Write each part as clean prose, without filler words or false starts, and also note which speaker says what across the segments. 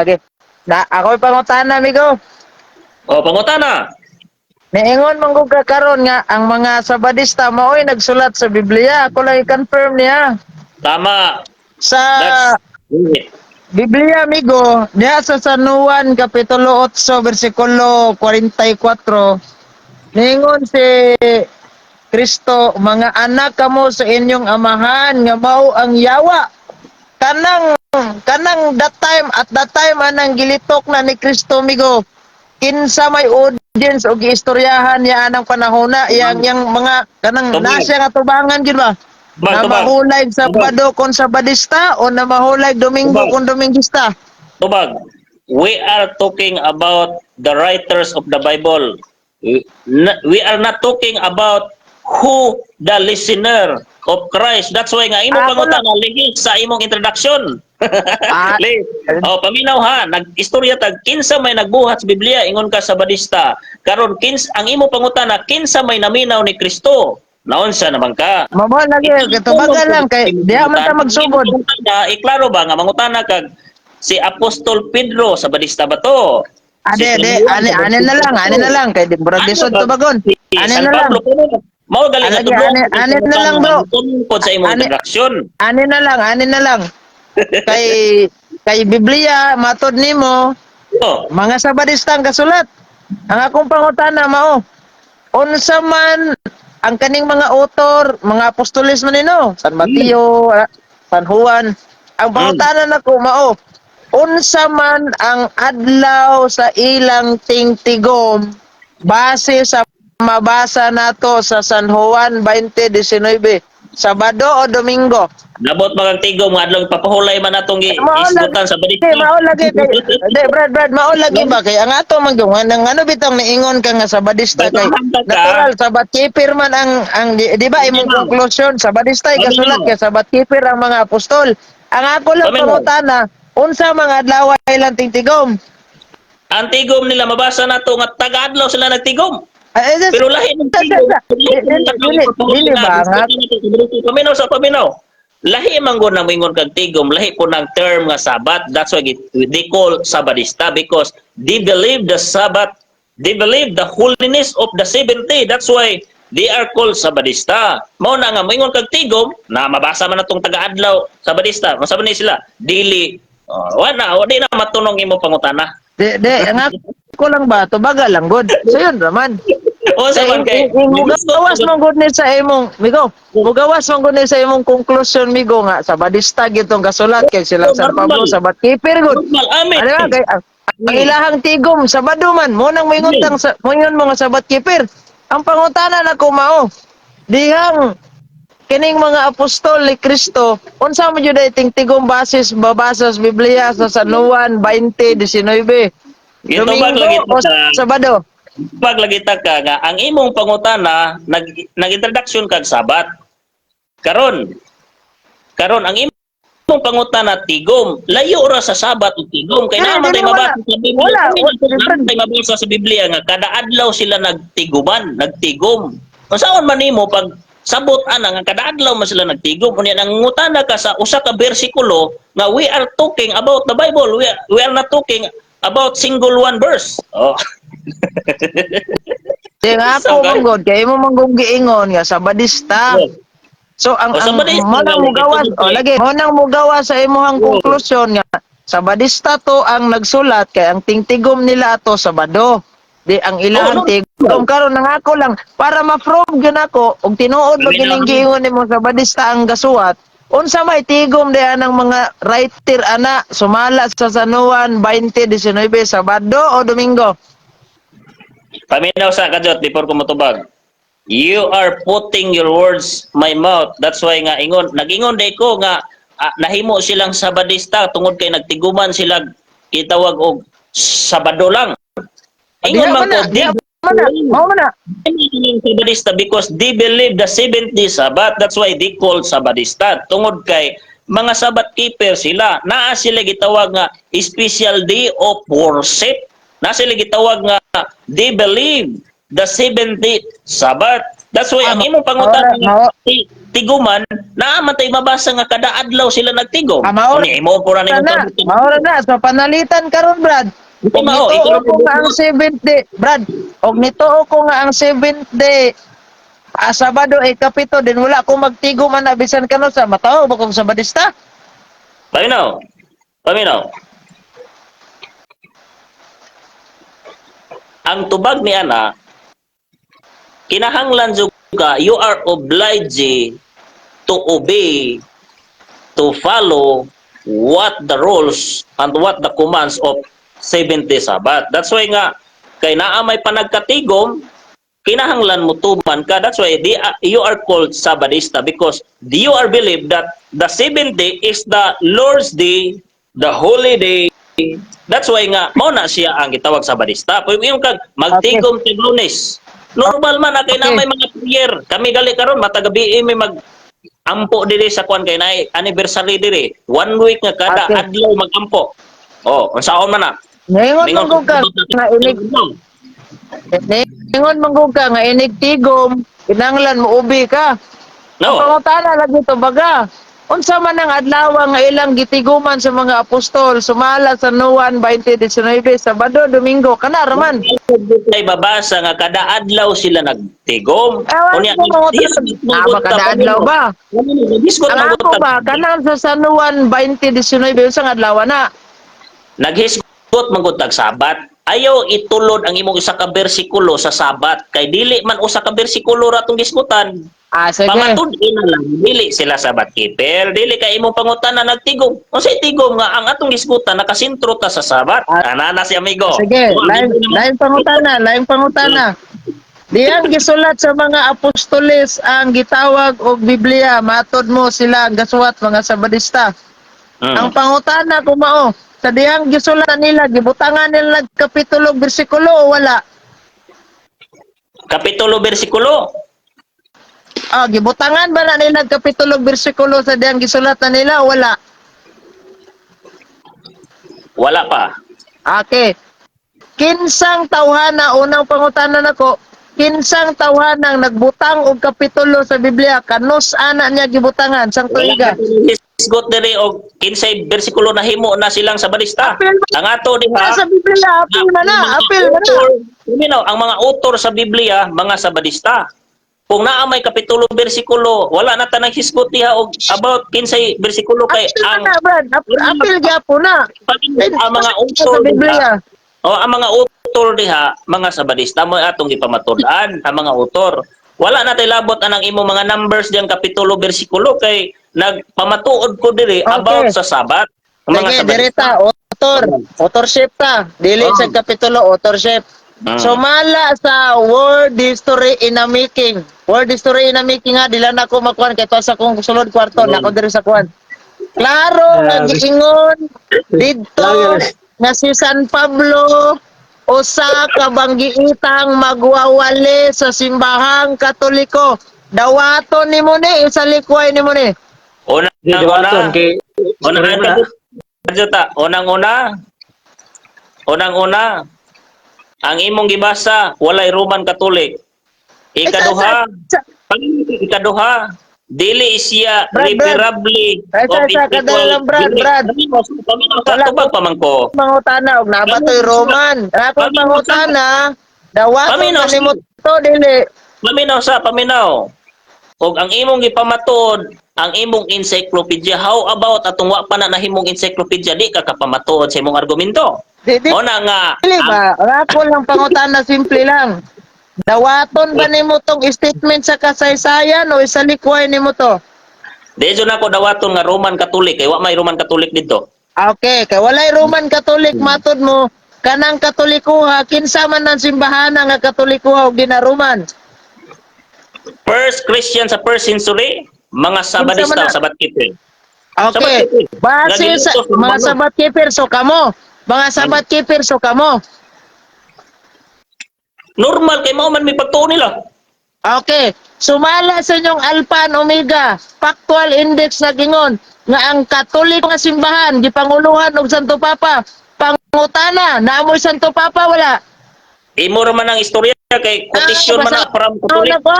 Speaker 1: Okay. Na ako'y pangutana, amigo.
Speaker 2: O, pangutana.
Speaker 1: Niingon man gud ka karon nga ang mga Sabadista mao'y nagsulat sa Biblia. Ako lang i-confirm niya.
Speaker 2: Tama.
Speaker 1: Sa
Speaker 2: That's it.
Speaker 1: Biblia, amigo, diha sa San Juan Kapitulo 8 versikulo 44, niingon si Kristo, "Mga anak kamo sa inyong amahan nga mao ang yawa." Kanang that time, at that time anang gilitok na ni Kristo, amigo. Kinsa may audience o giistoryahan niya anang panahona yang mga kanang
Speaker 2: Tubag.
Speaker 1: Nasa nga tubangan gid ba?
Speaker 2: Tubag,
Speaker 1: Na
Speaker 2: tubag.
Speaker 1: mahulay
Speaker 2: Tubag.
Speaker 1: Sabado kon Sabadista o na mahulay Domingo
Speaker 2: Tubag.
Speaker 1: Kon Domingista?
Speaker 2: Tubag. We are talking about the writers of the Bible. We are not talking about who the listener of Christ. That's why nga imo
Speaker 1: Ako
Speaker 2: pangutana lihis sa imong introduction.
Speaker 1: Ah.
Speaker 2: Lihis. Oh, paminaw ha, nag-istorya tag kinsa may nagbuhat sa Biblia, ingon ka Sabadista. Karon kins ang imo pangutana, kinsa may naminaw ni Kristo? Naunsa naman ka?
Speaker 1: Mao lagi katubagan lang kay diha man ta magsugod.
Speaker 2: Mangutana, iklaro ba nga mangutana kag si Apostol Pedro, Sabadista ba to?
Speaker 1: Ade
Speaker 2: Si
Speaker 1: ade
Speaker 2: San Juan,
Speaker 1: ani ani na lang, ani na lang kay di murag
Speaker 2: Ano
Speaker 1: lisod
Speaker 2: ba?
Speaker 1: tubagon.
Speaker 2: Si
Speaker 1: Ani
Speaker 2: San
Speaker 1: na lang.
Speaker 2: Pablo kuno. Mao gali nga
Speaker 1: Alagi,
Speaker 2: tudlo.
Speaker 1: ani na lang, bro.
Speaker 2: Tungkol sa imong introduction.
Speaker 1: Ani na lang, ani na lang. Kay Biblia matod nimo
Speaker 2: Oh,
Speaker 1: mga Sabadista ang kasulat. Ang akong pangutana mao, unsa man ang kaning mga author, mga apostoles man nino, San Mateo, San Juan. Ang pangutana nako mao, unsa man ang adlaw sa ilang tingtigom base sa mabasa nato sa San Juan 20:19? Sabado o Domingo?
Speaker 2: Nabot magang tigom nga adlaw papahulay man atong
Speaker 1: Mao
Speaker 2: isgutan sa
Speaker 1: lagi,
Speaker 2: Sabadista.
Speaker 1: Mao lagi kay di, Brad, Brad, mao lagi ba kay ang ato man gyud ang ano bitong niingon ka nga Sabadista kay
Speaker 2: Basta ka.
Speaker 1: Natural Sabbath keeper man ang di ba imong
Speaker 2: Paminaw.
Speaker 1: Conclusion Sabadista ay kasulat
Speaker 2: Paminaw.
Speaker 1: Kay Sabbath keeper ang mga apostol. Ang ako lang
Speaker 2: Paminaw.
Speaker 1: pangutana, unsa mga adlaw ilang tingtigom?
Speaker 2: Ang tigom nila mabasa nato nga taga-adlaw sila nagtigom.
Speaker 1: Ay, eh,
Speaker 2: Pero lahi ng tigom.
Speaker 1: Dili ba nga
Speaker 2: Paminaw sa paminaw. Lahi man gud nang moingon kag tigom, lahi po ng term nga Sabat. That's why they call Sabadista because they believe the Sabbath, they believe the holiness of the seventh day. That's why they are called Sabadista. Mao na nga moingon kag tigom, na mabasa man atong taga-adlaw Sabadista. Masaba ni sila, dili, oh, wala, wala na matunong imo pangutana.
Speaker 1: Di ang ako lang ba tubaga lang gud. So yun raman.
Speaker 2: O sa man kay
Speaker 1: Mugawas man gud ni sa imong migo. Mugawas man gud ni sa imong conclusion, migo, nga Sabadista gitong kasulat kay sila San Pablo Sabbath keeper gud.
Speaker 2: Normal, amen.
Speaker 1: Ano ba kay ang ilahang tigom Sabado man mo nang moingon tang sa moingon mo nga Sabbath keeper. Ang pangutana nako mao dihang kining mga apostol ni Kristo, unsa man jud ay tingtigom basis babasa sa Biblia sa San Juan 20:19?
Speaker 2: Gitubag
Speaker 1: Domingo
Speaker 2: lagi
Speaker 1: o
Speaker 2: ta
Speaker 1: Sabado?
Speaker 2: Pag lagi ta ka nga ang imong pangutana nag-introduction kag Sabat. Karon ang imong pangutana tigom, layo ra sa Sabat ug tigom kay
Speaker 1: Dili,
Speaker 2: naa man
Speaker 1: dili,
Speaker 2: tay mabasa
Speaker 1: wala.
Speaker 2: sa Biblia.
Speaker 1: Wala,
Speaker 2: Wala,
Speaker 1: wala.
Speaker 2: tay mabasa sa Biblia nga kada adlaw sila nagtiguman, nagtigom. Unsaon man nimo pag sabot ana nga kada adlaw man sila nagtigom? Unya nangutana ka sa usa ka bersikulo nga we are talking about the Bible. We are not talking about single one verse. Oh.
Speaker 1: Di nga ako
Speaker 2: So,
Speaker 1: man gud kay imo man gud giingon nga Sabadista. So ang
Speaker 2: O,
Speaker 1: ang
Speaker 2: Sabadista
Speaker 1: mo nang
Speaker 2: nga,
Speaker 1: mugawas
Speaker 2: ito,
Speaker 1: o lagi mo nang mugawas sa imong konklusyon nga Sabadista to ang nagsulat kay ang tingtigom nila ato Sabado. Di ang ilahang
Speaker 2: Oh, no.
Speaker 1: tigom karon nang ako lang para ma-prove gyud nako og tinuod ba gining giingon nimo Sabadista ang gasuwat. Unsa may tigom diha ng mga writer ana sumala sa San Juan 20:19, Sabado o Domingo?
Speaker 2: Paminaw sa kajot before ko motubag. You are putting your words my mouth. That's why nga ingon, nagingon day ko nga nahimo silang Sabadista tungod kay nagtiguman sila gitawag og Sabado lang. Ingon
Speaker 1: Diha
Speaker 2: man
Speaker 1: man
Speaker 2: ko,
Speaker 1: na,
Speaker 2: di
Speaker 1: diha man na, mao man na.
Speaker 2: Sabadista because they believe the seventh day Sabbath. That's why they call Sabadista. Tungod kay mga Sabbath keeper sila. Naa sila gitawag nga special day of worship. Naa sila gitawag nga they believe the seventh day Sabbath. That's why ang
Speaker 1: Ah,
Speaker 2: imong pangutana
Speaker 1: mao-
Speaker 2: tiguman, naa man tay mabasa nga kada adlaw sila nagtigom.
Speaker 1: Ah, mao-
Speaker 2: Unya imo pura na imong
Speaker 1: na, mao ra na. So panalitan karon, Brad.
Speaker 2: Ito
Speaker 1: Og
Speaker 2: mao,
Speaker 1: nituo
Speaker 2: ikaw
Speaker 1: ko nga ang seventh day, Brad. Og nituo ko nga ang seventh day, ah, Sabado ay kapito din, wala ko magtigom man na bisan kano sa matawo ba kong Sabadista?
Speaker 2: Paminaw. Paminaw. Ang tubag ni ana, kinahanglan jud ka, you are obliged to obey, to follow what the rules and what the commands of seventh day Sabbath. That's why nga kay naa may panagkatigom, kinahanglan mo tuman ka. That's why you are called Sabadista because you are believe that the seventh day is the Lord's day, the holy day. That's why nga mao na siya ang gitawag Sabadista. Kung yung kag magtigom okay. Lunes, normal man na kay na may mga prayer. Kami gali karon matagabi may mag ampo diri sa kwan kay naay anniversary diri. One week nga kada adlaw magampo. Oh, unsaon man na?
Speaker 1: Ningon man gud ka nga inig Ningon man gud ka nga inig tigom, kinahanglan mo ubi ka.
Speaker 2: No.
Speaker 1: Pangutana lagi to baga. Unsa man ang adlaw nga ilang gitiguman sa mga apostol sumala sa Juan 20:19, Sabado, Domingo, kana ra man?
Speaker 2: Ay babasa nga kada adlaw sila nagtigom.
Speaker 1: Ewan
Speaker 2: Unya,
Speaker 1: ko mga ah, ba kada adlaw ba?
Speaker 2: Naghisgot
Speaker 1: Ang
Speaker 2: man
Speaker 1: ako ba kanang sa San Juan 20:19, unsang adlaw na?
Speaker 2: Naghisgot man gud tag Sabat. Ayaw itulod ang imong usa ka bersikulo sa Sabat kay dili man usa ka bersikulo ra tong gisgutan.
Speaker 1: Ah, sige.
Speaker 2: Pamatud-i na lang dili sila Sabat keeper, dili kay imong pangutana nagtigom. Unsay tigom nga ang atong gisgutan nakasentro ta sa Sabat?
Speaker 1: Ah,
Speaker 2: Ana na si amigo.
Speaker 1: Sige,
Speaker 2: Oh,
Speaker 1: lain
Speaker 2: amigo naman.
Speaker 1: lain pangutana, lain pangutana. Diyang gisulat sa mga apostoles ang gitawag og Biblia, matod mo sila ang gasuwat mga Sabadista. Ang pangutana ko mao, sa diyang gisulat nila, gibutangan nila ng kapitulo, bersikulo o wala?
Speaker 2: Kapitulo bersikulo.
Speaker 1: Ah, gibutangan ba na nila ng kapitulo, bersikulo sa diyang gisulat na nila o wala?
Speaker 2: Wala pa.
Speaker 1: Okay. Kinsang tawhana, unang pangutana nako, kinsang tawhanang nagbutang og kapitulo sa Biblia, kanus ana niya gibutangan sang tuiga?
Speaker 2: Hisgot diri og kinsay bersikulo nahimo na silang Sabadista.
Speaker 1: Apil ba?
Speaker 2: Ang ato diha
Speaker 1: Sa Biblia, apil man na, apil man na.
Speaker 2: Paminaw, ang mga author sa Biblia, mga Sabadista. Kung naa may kapitulo bersikulo, wala na tanang hisgot diha og about kinsay bersikulo kay
Speaker 1: Apil man
Speaker 2: ang
Speaker 1: na, Brad. Apil gyapon na.
Speaker 2: ang mga
Speaker 1: Sa
Speaker 2: author
Speaker 1: Biblia.
Speaker 2: diha, o ang mga author diha, mga Sabadista mo atong gipamatud-an ang mga author. Wala na tay labot anang imong mga numbers diyang kapitulo bersikulo kay nagpamatuod ko diri about sa Sabat. Ang mga
Speaker 1: Sige,
Speaker 2: Sabadista.
Speaker 1: direta, author. Authorship ta. Dili sa kapitulo, authorship. Sumala sa World History in a Making. World History in a Making nga, dila na ako makuan kay tuwa sa akong sulod kwarto, na ako diri sa kuan. Klaro nga giingon didto nga si San Pablo usa ka banggiitang magwawali sa simbahang Katoliko. Dawaton nimo ni, isalikway nimo ni.
Speaker 2: Unang
Speaker 3: Di
Speaker 2: una,
Speaker 3: dawaton kay
Speaker 2: unang
Speaker 3: istorya mo na.
Speaker 2: una, unang una, unang una, ang imong gibasa walay Roman Catholic. Ikaduha, ikaduha, dili siya
Speaker 1: Brad, Brad.
Speaker 2: referably
Speaker 1: Ay, sa, kadala lang, Brad, Brad.
Speaker 2: Paminaw sa
Speaker 1: Wala.
Speaker 2: tubag pa man ko.
Speaker 1: Mangutana og nabatoy Roman. Akong mangutana, dawaton
Speaker 2: Paminaw
Speaker 1: na nimo to dili.
Speaker 2: Paminaw sa paminaw. Og ang imong gipamatuod, ang imong encyclopedia, how about atong wa pa na nahimong encyclopedia, di ka kapamatuod sa imong argumento?
Speaker 1: Di di
Speaker 2: O na nga,
Speaker 1: dili ba? Ang ako lang pangutana, simple lang. Dawaton ba nimo tong statement sa kasaysayan o isalikway nimo to?
Speaker 2: Di jud nako dawaton nga Roman Catholic kay wa may Roman Catholic didto.
Speaker 1: Okay, kay walay Roman Catholic, matod mo kanang Katolikuha, kinsa man ang simbahan nga Katolikuha og gina-Roman?
Speaker 2: First Christian sa first century, mga Sabadista
Speaker 1: man
Speaker 2: o
Speaker 1: na?
Speaker 2: Sabat keeper.
Speaker 1: Okay. Base sa mga Sabat keeper, so kamo. Mga Sabat keeper, so kamo.
Speaker 2: Normal kay mao man may pagtuo nila.
Speaker 1: Okay. Sumala sa inyong Alpha and Omega, Factual Index na gingon nga ang Katoliko nga simbahan gipanguluhan og Santo Papa. Pangutana, naamoy Santo Papa wala?
Speaker 2: Imo ra man ang istorya kay quotation man
Speaker 1: basta-
Speaker 2: na from
Speaker 1: Ano
Speaker 2: Catholic.
Speaker 1: na ko?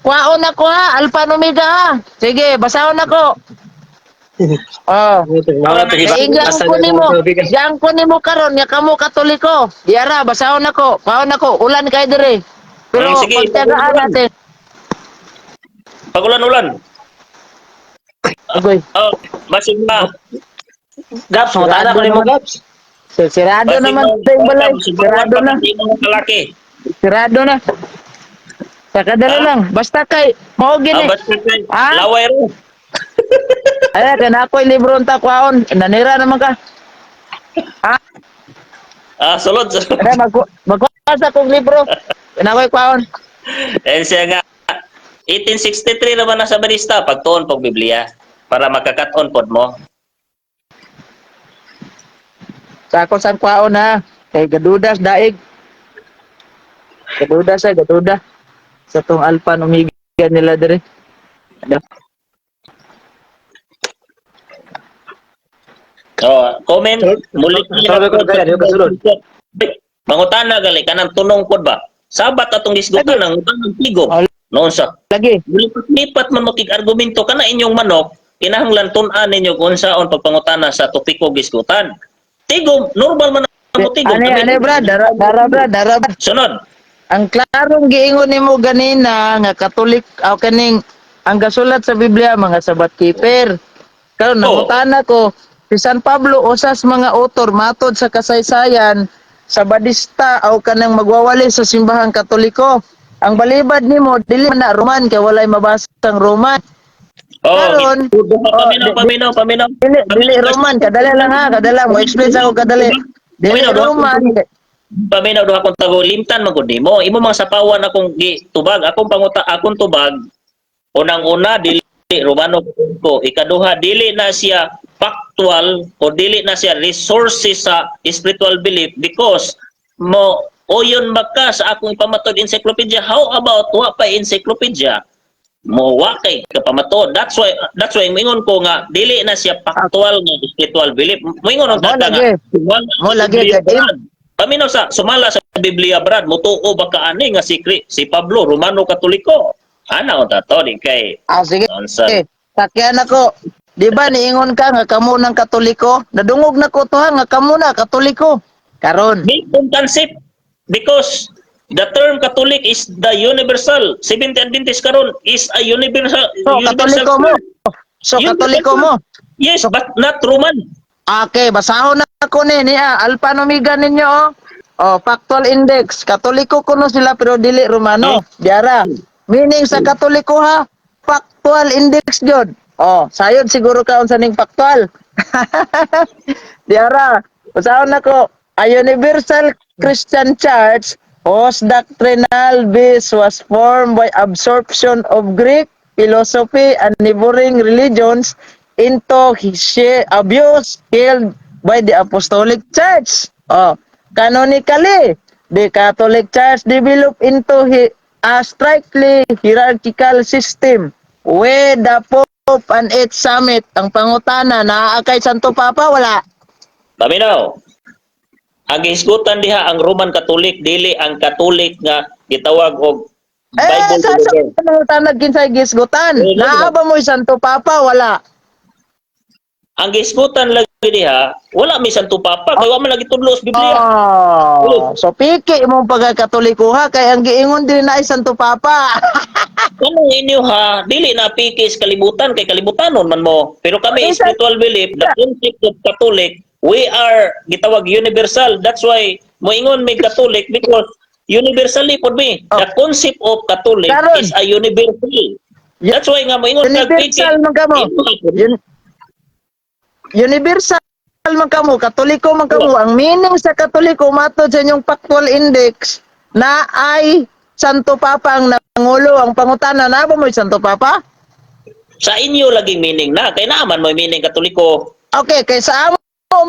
Speaker 1: Kuhaon ako ha, Alpha and Omega ha. Sige, basahon ako. Oh. Kay inglan ko nimo, yang ko nimo karon nga kamo Katoliko. Diara, basahon ako, kuhaon ako, ulan kay dire. Pero
Speaker 2: Sige,
Speaker 1: pagtiyagaan natin.
Speaker 2: Pagulan-ulan.
Speaker 1: Agoy.
Speaker 2: Oh, basig ma.
Speaker 3: Gaps, mutana ko nimo, Gaps.
Speaker 1: Sirado
Speaker 2: Basig
Speaker 1: naman
Speaker 2: ma-
Speaker 1: sa balay.
Speaker 2: Subawan
Speaker 1: Sirado
Speaker 2: pa
Speaker 1: na.
Speaker 2: kasi mga kalaki.
Speaker 1: Sirado na. Sa kadala
Speaker 2: Ah?
Speaker 1: lang. Basta kay mao
Speaker 2: Ah,
Speaker 1: gini.
Speaker 2: basta kay
Speaker 1: Ah?
Speaker 2: laway ro.
Speaker 1: Ay, kana ako'y libro unta kwaon. Nanira naman ka. Ah,
Speaker 2: Ah, sulod. Sulod.
Speaker 1: ay, magkuha sa akong libro. Kana ako'y kwaon.
Speaker 2: Eh siya nga 1863 naman na sa barista pagtuon pag Biblia para makakaton pod mo.
Speaker 1: Sa ako sang kwaon ha. Kay gadudas daig. Gaduda sa gaduda. Sa tong Alpha and Omega nila dire. Ano?
Speaker 2: Oh, comment muli.
Speaker 3: Sulod ko kaya, di ko sulod.
Speaker 2: Mangutana gali kanang tunong pod ba? Sabat atong gisgutan ang utang ng tigom.
Speaker 1: Oh.
Speaker 2: Noon sa
Speaker 1: Lagi.
Speaker 2: Lipat man mo kig argumento kana inyong manok, kinahanglan tun-an ninyo kung unsaon pagpangutana sa topiko gisgutan. Tigom, normal man ang mo tigom.
Speaker 1: Ane, ane, brad, dara, dara, brad, dara, brad.
Speaker 2: Sunod.
Speaker 1: Ang klarong giingon nimo ganina nga Katolik aw kaning ang gasulat sa Biblia mga Sabat keeper. Karon
Speaker 2: Oh.
Speaker 1: nangutana ko si San Pablo usas mga author matod sa kasaysayan Sabadista aw kanang magwawali sa simbahang Katoliko. Ang balibad nimo dili man na Roman kay walay mabasang Roman.
Speaker 2: Oh,
Speaker 1: Karon,
Speaker 2: paminaw,
Speaker 1: oh,
Speaker 2: paminaw, paminaw.
Speaker 1: Dili dili Roman, kadali lang ha, kadala mo explain sa ako kadali. Dili
Speaker 2: Paminaw, duha
Speaker 1: Roman.
Speaker 2: Paminaw duha kong tago limtan man gud nimo. Imo mga sapawan akong gitubag, akong panguta akong tubag. Unang-una dili Romano ko, ikaduha dili na siya factual o dili na siya resources sa spiritual belief because mo oyon maka sa akong pamatod encyclopedia. How about wa pa encyclopedia mo, wa kay kapamatod? That's why moingon ko nga dili na siya factual nga spiritual belief. Moingon ang
Speaker 1: Mo
Speaker 2: tata
Speaker 1: lagi.
Speaker 2: nga wala
Speaker 1: Mo
Speaker 2: sa
Speaker 1: lagi,
Speaker 2: Biblia,
Speaker 1: kay-
Speaker 2: Brad. Paminaw sa sumala sa Biblia, Brad, mutuo ba ka ani nga si Pablo Romano Katoliko? Ana unta to di kay
Speaker 1: Ah, sige.
Speaker 2: unsa.
Speaker 1: Eh, sakyan ako. Di ba niingon ka nga kamo ng Katoliko? Nadungog na ko to ha nga kamo na Katoliko. Karon.
Speaker 2: Misconcept because the term Catholic is the universal. Seventh Adventist karon is a universal
Speaker 1: So,
Speaker 2: universal
Speaker 1: Katoliko mo.
Speaker 2: term.
Speaker 1: So, Katoliko mo.
Speaker 2: Yes, but not Roman.
Speaker 1: Okay, basahon na ako ni niya. Alpha and Omega ninyo oh. Oh, factual index. Katoliko kuno sila pero dili Romano. Diara. Meaning sa Katoliko ha, factual index jud. Oh, sayod siguro ka unsa ning factual. Diara. Basahon nako. A universal Christian Church whose doctrinal base was formed by absorption of Greek philosophy and neighboring religions into his abuse killed by the Apostolic Church. Oh, canonically, the Catholic Church developed into a strictly hierarchical system where the Pope and its summit. Ang pangutana, naa kay Santo Papa, wala?
Speaker 2: Paminaw. Ang gihisgutan diha ang Roman Catholic, dili ang Catholic nga gitawag og
Speaker 1: Eh,
Speaker 2: Bible
Speaker 1: sa
Speaker 2: believer.
Speaker 1: pangutana kinsay gisgutan?
Speaker 2: Eh,
Speaker 1: Naa ba mo Santo Papa, wala?
Speaker 2: Ang gihisgutan lagi diha, wala may Santo Papa kay wa man lagi tudlo sa Biblia.
Speaker 1: Oh, so piki imong pagkakatoliko ha kay ang giingon diri na ay Santo Papa.
Speaker 2: Kanang inyo ha, dili na pikis kalibutan kay kalibutanon man mo. Pero kami
Speaker 1: Isa-
Speaker 2: spiritual belief, the concept of Catholic, we are gitawag universal. That's why moingon may Catholic because universally pod mi. The concept of Catholic
Speaker 1: Karon.
Speaker 2: is a universal. That's why nga moingon kag piki.
Speaker 1: Universal man kamo. Universal man kamo, Katoliko man kamo. Ang meaning sa Katoliko matod sa inyong factual index na ay Santo Papa ang nangulo. Ang pangutana na ba mo Santo Papa?
Speaker 2: Sa inyo laging meaning na kay naaman mo meaning Katoliko.
Speaker 1: Okay, kay sa amo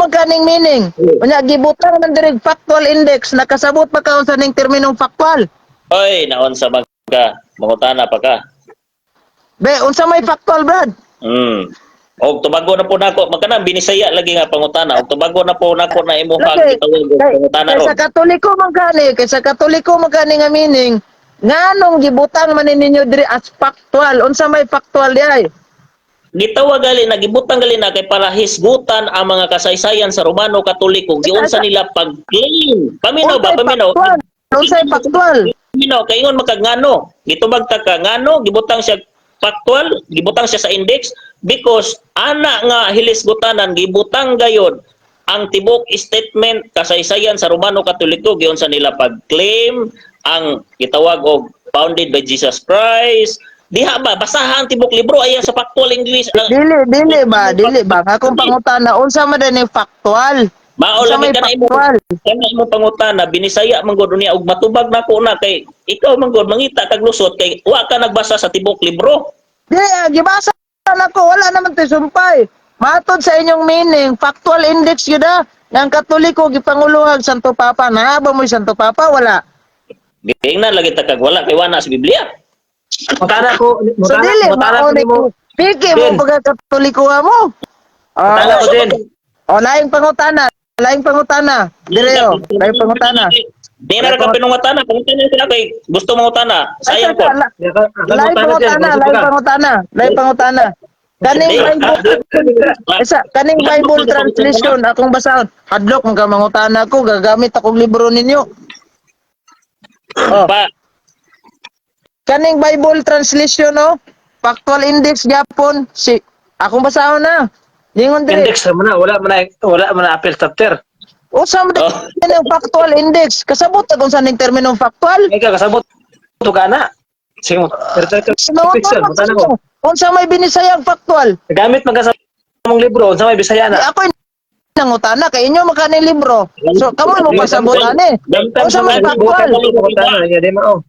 Speaker 1: magkaning meaning. Unya gibutang man diri factual index, nakasabot pa ka unsa ning terminong factual?
Speaker 2: Oy, naon sa man ka, mangutana pa ka.
Speaker 1: Be, unsa may factual, Brad?
Speaker 2: Og tubago na po nako, magkanang binisaya lagi nga pangutana. Og tubago na po nako na imuhang
Speaker 1: Lagi,
Speaker 2: gitawag og
Speaker 1: kay,
Speaker 2: pangutana
Speaker 1: kay
Speaker 2: ron.
Speaker 1: sa Katoliko man gani, kay sa Katoliko man gani nga meaning, Nganong gibutang man ninyo diri as factual? Unsa may factual di ay?
Speaker 2: Gitawag gali na, gibutang gali na kay para hisgutan ang mga kasaysayan sa Romano Katoliko, giunsa nila pag-claim. Paminaw ba?
Speaker 1: Unsay
Speaker 2: Paminaw.
Speaker 1: factual? Unsay factual?
Speaker 2: Paminaw kay ingon makag ngano. Gitubag ta ka ngano gibutang siya factual, gibutang siya sa index because ana nga hilisgutanan gibutang gayod ang tibok statement kasaysayan sa Romano Katoliko, giunsa nila pag-claim ang gitawag og founded by Jesus Christ. Diha ba, basaha ang tibok libro ayan sa factual English ang
Speaker 1: Dili, dili ba? Dili ba? Akong pangutana, unsa man din yung factual?
Speaker 2: Mao
Speaker 1: Unsa
Speaker 2: lagi
Speaker 1: may
Speaker 2: kana imo
Speaker 1: factual?
Speaker 2: kana imo pangutana, binisaya man gud niya og matubag nako na kay ikaw man gud mangita kag lusot kay wa ka nagbasa sa tibok libro.
Speaker 1: Di, gibasa nako, wala naman to'y sumpay. Matod sa inyong meaning, factual index yun ah. Nga ang Katoliko gipanguluhag Santo Papa. Naa ba mo'y Santo Papa? Wala.
Speaker 2: Giingnan lagi ta kag wala kay wala sa Biblia.
Speaker 3: Mutana ko,
Speaker 1: So
Speaker 3: mutana,
Speaker 1: dili,
Speaker 3: mutana ko
Speaker 1: mao ni
Speaker 3: nimo.
Speaker 1: Piki mo
Speaker 3: Din.
Speaker 1: pagka Katoliko mo.
Speaker 3: Mutana ko din.
Speaker 1: Oh, laing pangutana, laing pangutana. Dire oh, laing pangutana.
Speaker 2: Di na ra ka pinungutana, pangutana sila kay gusto mangutana. Sayang ko.
Speaker 1: Laing pangutana, laing pangutana, laing pangutana. Kaning Bible, isa, kaning Bible translation akong basahon. Hadlok man ka mangutana ko, gagamit akong libro ninyo. Oh.
Speaker 2: Pa,
Speaker 1: Kaning Bible translation no, factual index gyapon si akong basahon na. Ningon dire.
Speaker 3: Index man na, wala man na appeal chapter.
Speaker 1: Usa man
Speaker 2: Oh.
Speaker 1: din ang factual index. Kasabot ta kung saan ang terminong factual.
Speaker 3: Ay ka kasabot to ka na. Sige mo. Pero fiction, mutana ko.
Speaker 1: Unsa may binisayang factual?
Speaker 3: Gamit man ka sa mong libro, unsa may Bisaya
Speaker 1: Di
Speaker 3: na.
Speaker 1: ako nangutana kay inyo makaning libro. So kamo mo pasabot ani. Unsa may factual?
Speaker 3: Mutana niya di mao.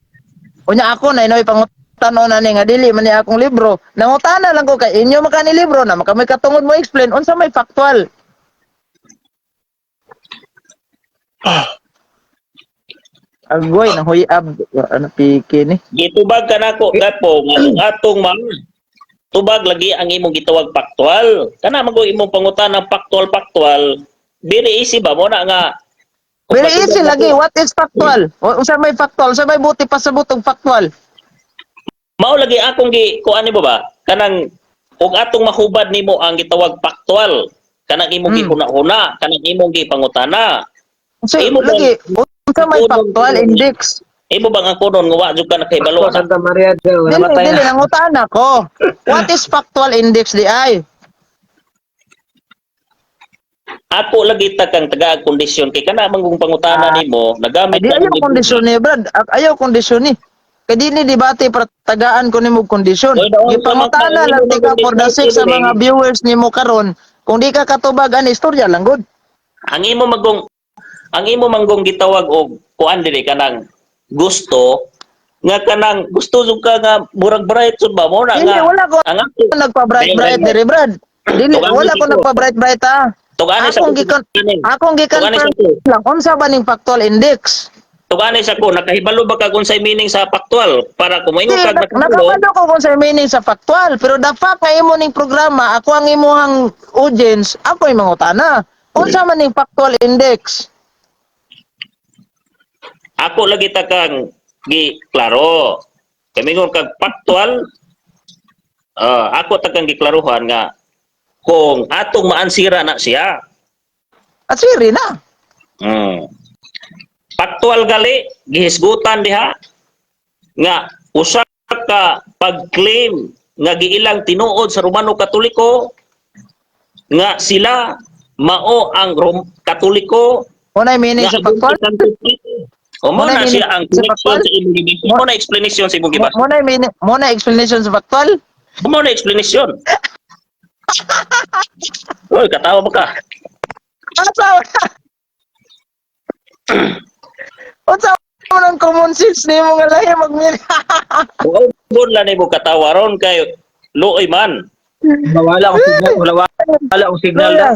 Speaker 1: Unya ako na inoy pangutano na ni nga dili man ni akong libro. Nangutana lang ko kay inyo makani libro na makamoy katungod mo explain unsa may factual. Agoy nang huy ab ano piki ni.
Speaker 2: Gitubag ka nako gapo nga ang atong ma tubag lagi ang imong gitawag factual. Kana man gud imong pangutana factual factual. Very easy ba mo na nga?
Speaker 1: Very easy lagi. What is factual? Unsa may factual? Unsa may buti pasabot og factual?
Speaker 2: Mao lagi akong gi kuan nimo ba kanang og atong mahubad nimo ang gitawag factual kanang imong gihuna-huna, kanang imong gipangutana.
Speaker 1: Unsa
Speaker 2: Imo bang-
Speaker 1: lagi unsa may factual index?
Speaker 2: Imo bang ang kunon nga wa jud ka nakahibalo
Speaker 3: Ako,
Speaker 2: na?
Speaker 3: Santa Maria daw,
Speaker 1: Dili,
Speaker 3: namatay
Speaker 1: dili,
Speaker 3: na.
Speaker 1: nangutana ko. What is factual index di ay?
Speaker 2: Ako lagi ta kang taga kondisyon kay kana man kung pangutana nimo nagamit
Speaker 1: Di
Speaker 2: ka
Speaker 1: ayaw
Speaker 2: ng libro.
Speaker 1: kondisyon ni Brad. Ayaw kondisyon ni. Kay di ni debate para tagaan ko nimo kondisyon.
Speaker 2: Oy, daon
Speaker 1: Gipangutana
Speaker 2: ka man,
Speaker 1: lang tika for the sake sa mga viewers nimo karon. Kung di ka katubag ani istorya lang gud.
Speaker 2: Ang imo manggong gitawag og kuan dili kanang gusto nga kanang gusto jud ka nga murag bright jud ba mo na
Speaker 1: Dili
Speaker 2: nga
Speaker 1: wala ko
Speaker 2: ang ato
Speaker 1: nagpa-bright bright diri, Brad. Dili
Speaker 2: Tugan
Speaker 1: wala ko
Speaker 2: dito.
Speaker 1: nagpa-bright bright ah.
Speaker 2: Tugani sa
Speaker 1: Akong gikan akong
Speaker 2: Tugani sa
Speaker 1: gikan lang unsa ba ning factual index?
Speaker 2: Tugani sa ko, nakahibalo ba ka kung say meaning sa factual para kung moingon
Speaker 1: Di,
Speaker 2: kag nakahibalo?
Speaker 1: nakabalo ko kung sa meaning sa factual, pero the fact nga imo ning programa, ako ang imuhang audience, ako yung mangutana. Unsa man ning factual index?
Speaker 2: Ako lagi ta kang gi klaro kay mingon kag factual, ako ta kang giklaruhan nga kung atong maansira na siya.
Speaker 1: At siri na.
Speaker 2: Factual gali gihisgutan diha nga usa ka pag-claim nga giilang tinuod sa Romano Katoliko nga sila mao ang Katoliko.
Speaker 1: Unay meaning
Speaker 2: nga
Speaker 1: sa factual?
Speaker 2: O mo
Speaker 1: Muna
Speaker 2: na siya ang
Speaker 1: sa
Speaker 2: connection
Speaker 1: factual?
Speaker 2: sa imong gibasa. Mo na explanation sa imong gibasa.
Speaker 1: Mo na meaning, mo na explanation sa factual?
Speaker 2: Mo na explanation. Oy, katawa ba ka?
Speaker 1: Asa? Unsa mo nang common sense nimo nga lahi mag
Speaker 2: Buon lang nimo katawa ron kay luoy man.
Speaker 3: Wala akong signal, wala akong signal na.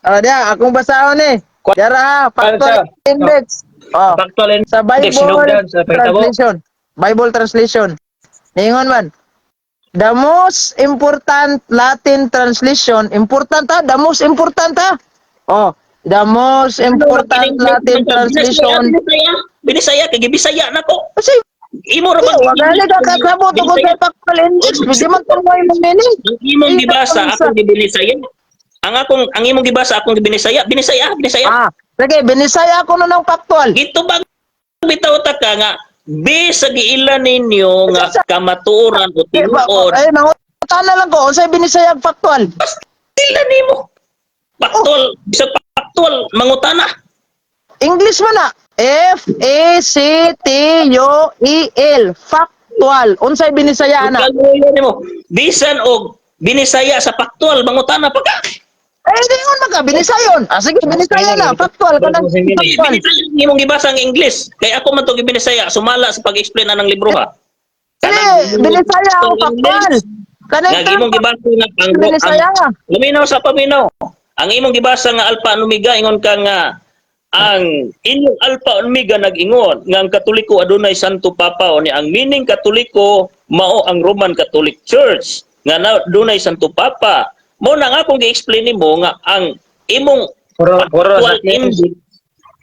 Speaker 1: Oh, diya, akong basahon eh. Dara ha, factual index. Oh.
Speaker 3: Factual index
Speaker 1: Sa Bible
Speaker 3: sinugdan sa pahitabo.
Speaker 1: translation. Bible translation. Ningon man. The most important Latin translation, important ha, the most important ha. Oh, the most important Latin translation.
Speaker 2: Binisaya, Binisaya kay gibisaya na ko.
Speaker 1: Kasi
Speaker 2: Imo ra
Speaker 1: Di,
Speaker 2: bang
Speaker 1: wa gani ka kasabot og unsay factual index. Pwede man tungay mo meaning.
Speaker 2: Ang imong
Speaker 1: Di,
Speaker 2: gibasa
Speaker 1: unsa?
Speaker 2: akong gibinisaya. Ang imong gibasa akong gibinisaya, binisaya, binisaya.
Speaker 1: Ah, sige, binisaya ako na ng factual.
Speaker 2: Gitubag bitaw ta ka nga be sa giila ninyo nga kamatuoran o
Speaker 1: Eh,
Speaker 2: tinuod.
Speaker 1: eh, mangutana lang ko, unsay binisaya ang factual?
Speaker 2: Pastila nimo. Factual, bisag factual mangutana.
Speaker 1: English man na. F A C T U E L. Factual. Unsay binisaya na?
Speaker 2: Kaluya nimo. Bisan og binisaya sa factual mangutana pa ka.
Speaker 1: Eh, di yun maka binisayon. Ah, sige, binisaya na. Factual kanang factual.
Speaker 2: Binisaya ang imong gibasa ang English. Kay ako man to gibinisaya sumala sa pag-explain anang libro ha.
Speaker 1: Eh, binisaya ang factual. Kanang
Speaker 2: Nga imong gibasa nga ang
Speaker 1: binisaya.
Speaker 2: Luminaw sa paminaw. Ang imong gibasa nga Alpha and Omega ingon ka nga ang inyong Alpha and Omega nag-ingon nga ang Katoliko adunay Santo Papa o ni ang meaning Katoliko mao ang Roman Catholic Church nga na, dunay Santo Papa. Mo na nga akong gi-explain nimo nga ang imong
Speaker 3: Puro puro
Speaker 2: factual
Speaker 3: sa
Speaker 2: index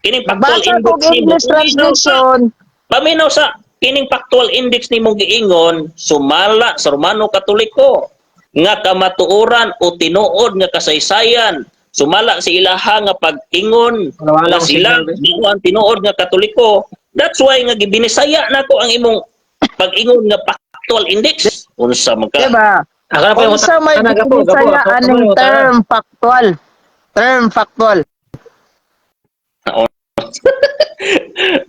Speaker 2: kining factual
Speaker 1: Nagbasa
Speaker 2: index
Speaker 1: kog
Speaker 2: nimo,
Speaker 1: English translation.
Speaker 2: paminaw sa kining factual index nimo giingon sumala sa Romano Katoliko nga kamatuoran o tinuod nga kasaysayan sumala sa ilaha nga pag-ingon
Speaker 3: Wala
Speaker 2: nga
Speaker 3: akong
Speaker 2: sila
Speaker 3: signal, eh.
Speaker 2: mao ang tinuod nga Katoliko. That's why nga gibinisaya nako ang imong pag-ingon nga factual index. Unsa man ka?
Speaker 1: Diba?
Speaker 3: Ako na pa yung
Speaker 1: Unsa may
Speaker 3: utana, gapo, gapo,
Speaker 1: binisaya
Speaker 3: ako pa
Speaker 1: aning
Speaker 3: yung utana.
Speaker 1: term factual? Term factual.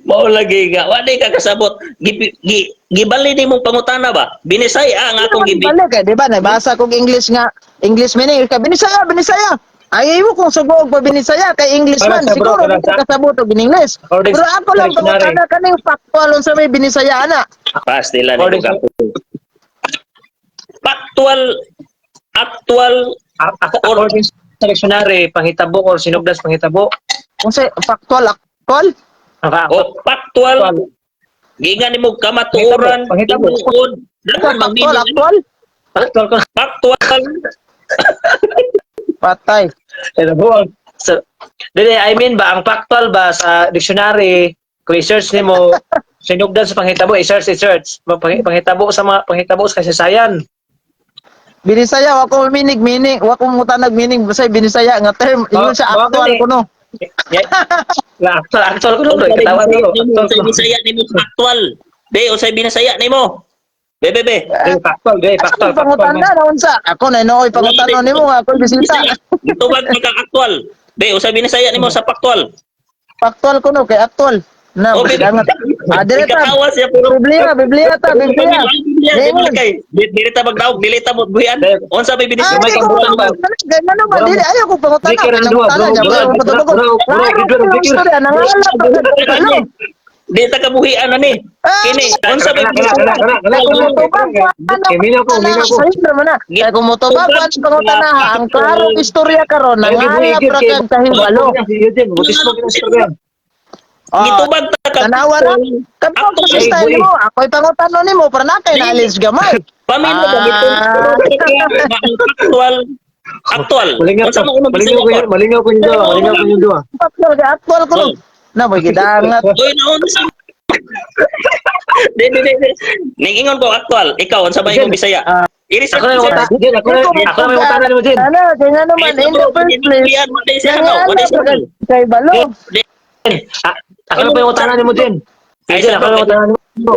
Speaker 2: Mao lagi nga wa di ka kasabot. Gibali nimong pangutana ba? Binisaya ang akong gibi
Speaker 1: Balik eh, di ba? Nabasa kog English nga, English meaning, ka binisaya, binisaya. Ay mo kung sugo og pa binisaya kay English
Speaker 3: Para
Speaker 1: man
Speaker 3: sa bro,
Speaker 1: siguro
Speaker 3: para
Speaker 1: di ka kasabot og English.
Speaker 3: According
Speaker 1: Pero
Speaker 3: sa
Speaker 1: ako lang
Speaker 3: dictionary.
Speaker 1: pangutana kaning factual unsa may binisaya ana.
Speaker 2: Pastila nimo
Speaker 3: According sa-
Speaker 2: gapo. Factual, actual.
Speaker 3: According sa dictionary, panghitabo or sinugdas panghitabo.
Speaker 1: Unsa factual actual?
Speaker 3: Ang
Speaker 2: O factual, giingan nimo kamatuoran,
Speaker 3: Panghitabo, panghitabo.
Speaker 2: tinuod. Daghan mang
Speaker 1: Factual
Speaker 2: meaning.
Speaker 1: actual?
Speaker 3: Factual ko.
Speaker 2: Factual.
Speaker 1: Patay.
Speaker 3: Pero so, dili, I mean ba ang factual ba sa dictionary kung i-search nimo sinugdan sa panghitabo, i-search, i-search panghitabo sa mga panghitabo sa kasaysayan.
Speaker 1: Binisaya wa ko meaning meaning, wa ko mutanag meaning basta binisaya nga term ingon siya
Speaker 3: Oh,
Speaker 1: actual
Speaker 3: gani.
Speaker 1: kuno.
Speaker 3: Yeah. La actual actual ko no, katawa nimo. Actual
Speaker 2: Unsay
Speaker 3: ko.
Speaker 2: binisaya nimo factual? Be, unsay binisaya nimo? Be, be, be.
Speaker 3: Dili, factual, dili,
Speaker 1: Asa
Speaker 3: factual,
Speaker 1: may pangutana
Speaker 3: factual.
Speaker 1: na unsa? Ako na nooy pangutana nimo nga ako bisita.
Speaker 2: Bisaya. Gitubag ka kang actual. Be, unsay binisaya nimo sa factual?
Speaker 1: Factual kuno kay actual. Na,
Speaker 2: O, be,
Speaker 1: bangat. Ah, dire ta.
Speaker 2: Ikatawa siya pero
Speaker 1: Biblia, Biblia ta, Biblia.
Speaker 2: Dili kay dili ta magdaog, dili ta mo buhian. Unsa may
Speaker 1: Ah,
Speaker 2: binisaya?
Speaker 3: May
Speaker 1: di ko
Speaker 3: kambutan ba?
Speaker 1: pangutana. Kaya nga naman, dili, ayaw ko pangutana.
Speaker 3: Di kay
Speaker 1: Kaya
Speaker 3: Randua,
Speaker 1: pangutana
Speaker 3: bro,
Speaker 1: niya,
Speaker 3: bro,
Speaker 1: ayaw ko
Speaker 3: bro,
Speaker 1: patubog.
Speaker 3: bro, bro,
Speaker 1: Klaro
Speaker 3: bro,
Speaker 1: kayo ang
Speaker 3: bro,
Speaker 1: istorya, nangalap ka sa kabalo.
Speaker 2: Di ta kabuhian na ni.
Speaker 1: Ah,
Speaker 2: Kini, unsa may
Speaker 3: Kana,
Speaker 2: binisaya?
Speaker 3: kana, kana, kana,
Speaker 1: Kaya kung
Speaker 3: kana,
Speaker 1: motubag,
Speaker 3: kana. Kay minaw ko, minaw ko.
Speaker 1: Sayop naman na. Kaya kung motubag, kuan pangutana, ha, ang klarong istorya karon, nangalap ra kag kahibalo.
Speaker 3: Butis mo kina
Speaker 1: Ah,
Speaker 2: Gitubag ta ka.
Speaker 1: Tanawa ra. Kapag
Speaker 2: Actual.
Speaker 1: sa style mo, ako'y pangutano nimo para na kay knowledge gamay.
Speaker 2: Pamino ba gito?
Speaker 1: Ah.
Speaker 2: Actual. Actual.
Speaker 3: Malingaw
Speaker 2: Unsa
Speaker 3: ko,
Speaker 2: man unang
Speaker 3: malingaw ko,
Speaker 2: bisaya?
Speaker 3: malingaw ko yung dua, malingaw ko yung dua.
Speaker 1: Actual kay actual ko. Na mo gidangat.
Speaker 2: Uy, naon sa Di, di, di, di. Ningingon ko actual. Ikaw unsa ba imong Bisaya?
Speaker 1: Ah.
Speaker 2: Iris
Speaker 3: Ako na yung uta, Jin, ako na may utana nimo, Jin.
Speaker 1: Ano, kaya nga naman, in the first place, nangalap ra kag kahibalo.
Speaker 3: Ah, ako na pa yung utana nimo, Jin. Jin, ako na yung utana nimo.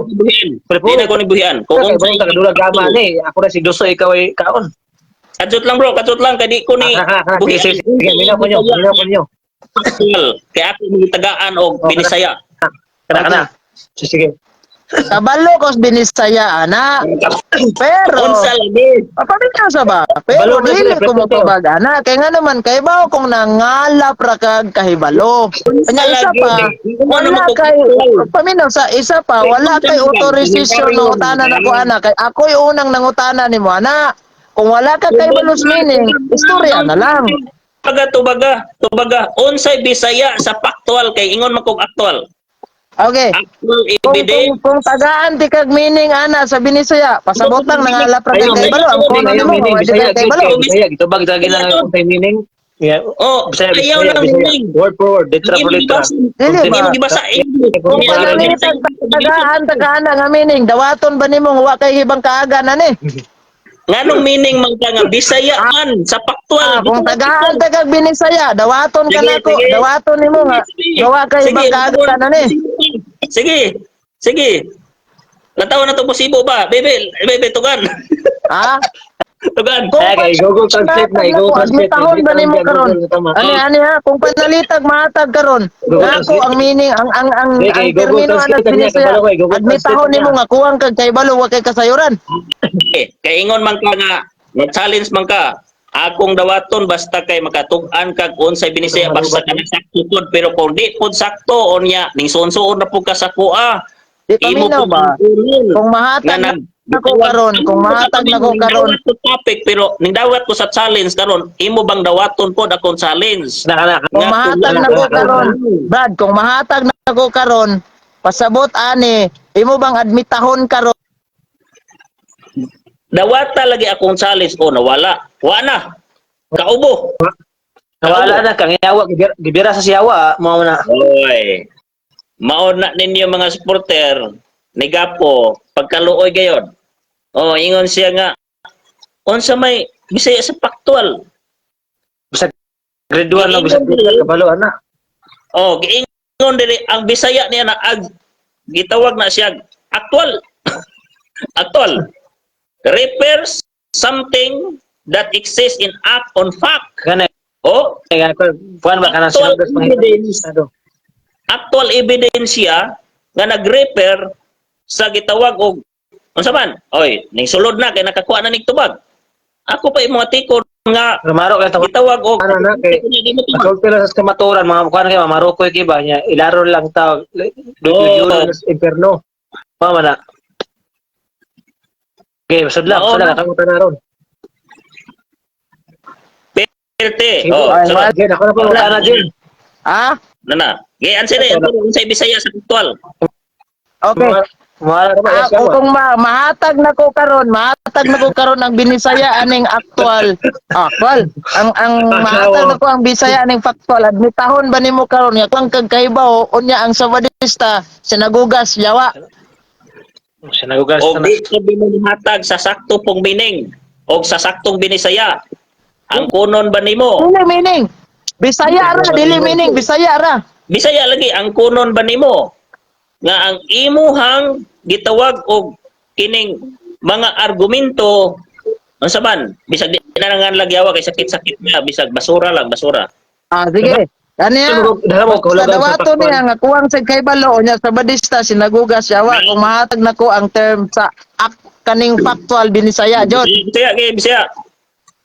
Speaker 2: Di na ko ni buhian. Kung
Speaker 3: Kung
Speaker 2: unsa
Speaker 3: unsa taga gama ni, ako na si Duso, ikaw ay kaon.
Speaker 2: Katsot lang bro, katsot lang kay di ko ni
Speaker 3: Ah, ah, ah, Sige, sige, sige, minaw ko nyo, minaw ko nyo.
Speaker 2: Actual. Kaya ako tagaan og binisaya.
Speaker 3: Kana, kana. Sige, sige.
Speaker 1: Kabalo kos binisaya ana. Pero
Speaker 2: Unsa lagi?
Speaker 1: Papaminaw sa ba? Pero
Speaker 3: Balo na
Speaker 1: dili
Speaker 3: sila,
Speaker 1: ko
Speaker 3: preto.
Speaker 1: motubag ana. Kaya nga naman kay bao kung nangalap ra kag kahibalo. Nya isa pa, wala kay paminaw sa isa pa, wala kay authorization nangutana nako ana kay ako'y unang nangutana nimo ana. Kung wala ka kay balos meaning, istorya na lang.
Speaker 2: Tubaga, tubaga, tubaga. Unsay Bisaya sa factual kay ingon man kog actual.
Speaker 1: Okay.
Speaker 2: Actual
Speaker 1: Kung,
Speaker 2: evidence.
Speaker 1: kung tagaan ti kag meaning ana sa binisaya, pasabot lang nangalap ra kag kahibalo. Ang kono
Speaker 3: Ayaw
Speaker 1: nimo
Speaker 3: meaning,
Speaker 1: wa di
Speaker 3: Bisaya,
Speaker 1: kay kahibalo.
Speaker 3: Bisaya, gitubag lagi lang ang unsay meaning. Yeah.
Speaker 2: Oh,
Speaker 3: Bisaya,
Speaker 2: ayaw
Speaker 3: Bisaya,
Speaker 2: ng
Speaker 3: Bisaya.
Speaker 2: meaning.
Speaker 3: Word for word, litra
Speaker 2: Ang
Speaker 3: for
Speaker 2: imong
Speaker 3: litra.
Speaker 2: gibasa,
Speaker 1: Dili
Speaker 2: ang
Speaker 1: ba?
Speaker 2: imong gibasa English.
Speaker 3: Kung
Speaker 1: Kung pananalitag tagaan tagaan nga meaning, dawaton ba nimo nga wa kay ibang kaagan ani?
Speaker 2: Nganong meaning man ka nga Bisaya man sa paktual?
Speaker 1: Ah, kung tagaan tagag Binisaya, dawaton ka
Speaker 2: Sige,
Speaker 1: nako,
Speaker 2: sige.
Speaker 1: dawaton nimo nga gawa kay ibang kaagan ani.
Speaker 2: Sige. Sige. Lataw na to posibo ba? Bebe, bebe tugan.
Speaker 1: Ha?
Speaker 2: Tugan.
Speaker 1: Kung
Speaker 3: Ay, kay Google Translate na, i-Google Translate.
Speaker 1: Admitahon ba nimo karon?
Speaker 3: Tama.
Speaker 1: Ani ani ha, kung panalitag mahatag karon.
Speaker 3: Google
Speaker 1: Nako
Speaker 3: Translate.
Speaker 1: ang meaning ang
Speaker 3: Sige,
Speaker 1: ang
Speaker 3: kay Google
Speaker 1: termino
Speaker 3: Translate
Speaker 1: anak
Speaker 3: niya,
Speaker 1: Binisaya.
Speaker 3: kabalo kay Google
Speaker 1: Admitahon
Speaker 3: Translate
Speaker 1: nimo
Speaker 3: niya.
Speaker 1: nga kuwang kag kaybalo wa kay kasayuran.
Speaker 2: Sige. Kay ingon man ka nga mag-challenge man ka. Akong dawaton basta kay makatug-an kag unsay Binisaya basta ka sakto pod, pero kung di pod sakto unya ning suon-suon na pud ka sa kuha.
Speaker 1: Di
Speaker 2: Imo
Speaker 1: paminaw
Speaker 2: pud
Speaker 1: ba?
Speaker 2: ang ulol.
Speaker 1: Kung mahatag
Speaker 2: Nga
Speaker 1: nako karon, kung mahatag nako karon,
Speaker 2: Ning dawat ko topic pero ning dawat ko sa challenge karon, imo bang dawaton pod akong challenge?
Speaker 3: Na, na,
Speaker 1: kung
Speaker 2: Nga,
Speaker 1: mahatag
Speaker 2: tulad
Speaker 1: nako
Speaker 2: na-
Speaker 1: karon, Brad, kung mahatag nako karon, pasabot ani, imo bang admitahon karon?
Speaker 2: Dawata lagi akong challenge o nawala. Wa na. Kaubo.
Speaker 3: Nawala na kang yawa, gibira sa siyawa, mao na.
Speaker 2: Oy. Mao na ninyo mga supporter ni Gapo pagkaluoy gayon. Oh, ingon siya nga unsa may Bisaya sa paktual.
Speaker 3: Bisag grade 1 no, bisag grade 1 kabalo ana.
Speaker 2: Oh, giingon diri ang Bisaya niya na ag gitawag na siya actual. Actual refers something that exists in act on fact.
Speaker 3: Gani
Speaker 2: Oh,
Speaker 3: gani ko kuan ba kanang
Speaker 2: actual
Speaker 3: sinugdan pangita.
Speaker 2: evidence, actual evidence siya nga nag-refer sa gitawag og unsa man? Oy, ning sulod na kay nakakuha na nig tubag. Ako pa imong tikon nga
Speaker 3: Rumaro kay tawag
Speaker 2: gitawag og
Speaker 3: Ano na, kay- Masulti lang sa kamaturan, mga kuan kay mamarukoy kay ba niya, ilaro lang tawag.
Speaker 2: Oo.
Speaker 3: Yuro sa imperno. Mama na. Okay, sudla,
Speaker 2: Oo
Speaker 3: sudla
Speaker 2: na.
Speaker 3: kang na ron.
Speaker 2: Perte.
Speaker 3: Sige,
Speaker 2: Oh,
Speaker 1: ay,
Speaker 2: sunod.
Speaker 3: Jen, ako na po na Jen.
Speaker 1: Ha?
Speaker 2: Na na. Gay answer eh, unsay Bisaya sa aktual?
Speaker 1: Okay.
Speaker 3: Mahal ba
Speaker 1: Ah, kung mahatag na ko karon, mahatag na ko karon ang Binisaya aning actual. Actual. Ang mahatag na ko ang Bisaya aning factual. Admitahon ba nimo karon nga kung kag kaibaw unya ang Sabadista sinagugas yawa.
Speaker 3: Sinagugas
Speaker 2: O
Speaker 3: na.
Speaker 2: di ko binuhatag sa sakto pong bining o sa saktong Binisaya. Ang kunon ba nimo?
Speaker 1: Dili meaning. Bisaya ra, dili meaning Bisaya ra.
Speaker 2: Bisaya lagi ang kunon ba nimo? Nga ang imuhang gitawag og kining mga argumento unsa man bisag di na nga lagi awa kay sakit-sakit na bisag basura lang basura.
Speaker 1: Ah, sige. Ano ya?
Speaker 3: Dala mo
Speaker 1: Sa
Speaker 3: kahulugan sa
Speaker 1: dawato
Speaker 3: factual.
Speaker 1: niya nga kuwang sa kaybalo unya Sabadista sinagugas yawa kung mahatag na ko ang term sa kaning factual Binisaya jud.
Speaker 2: Bisaya kay Bisaya.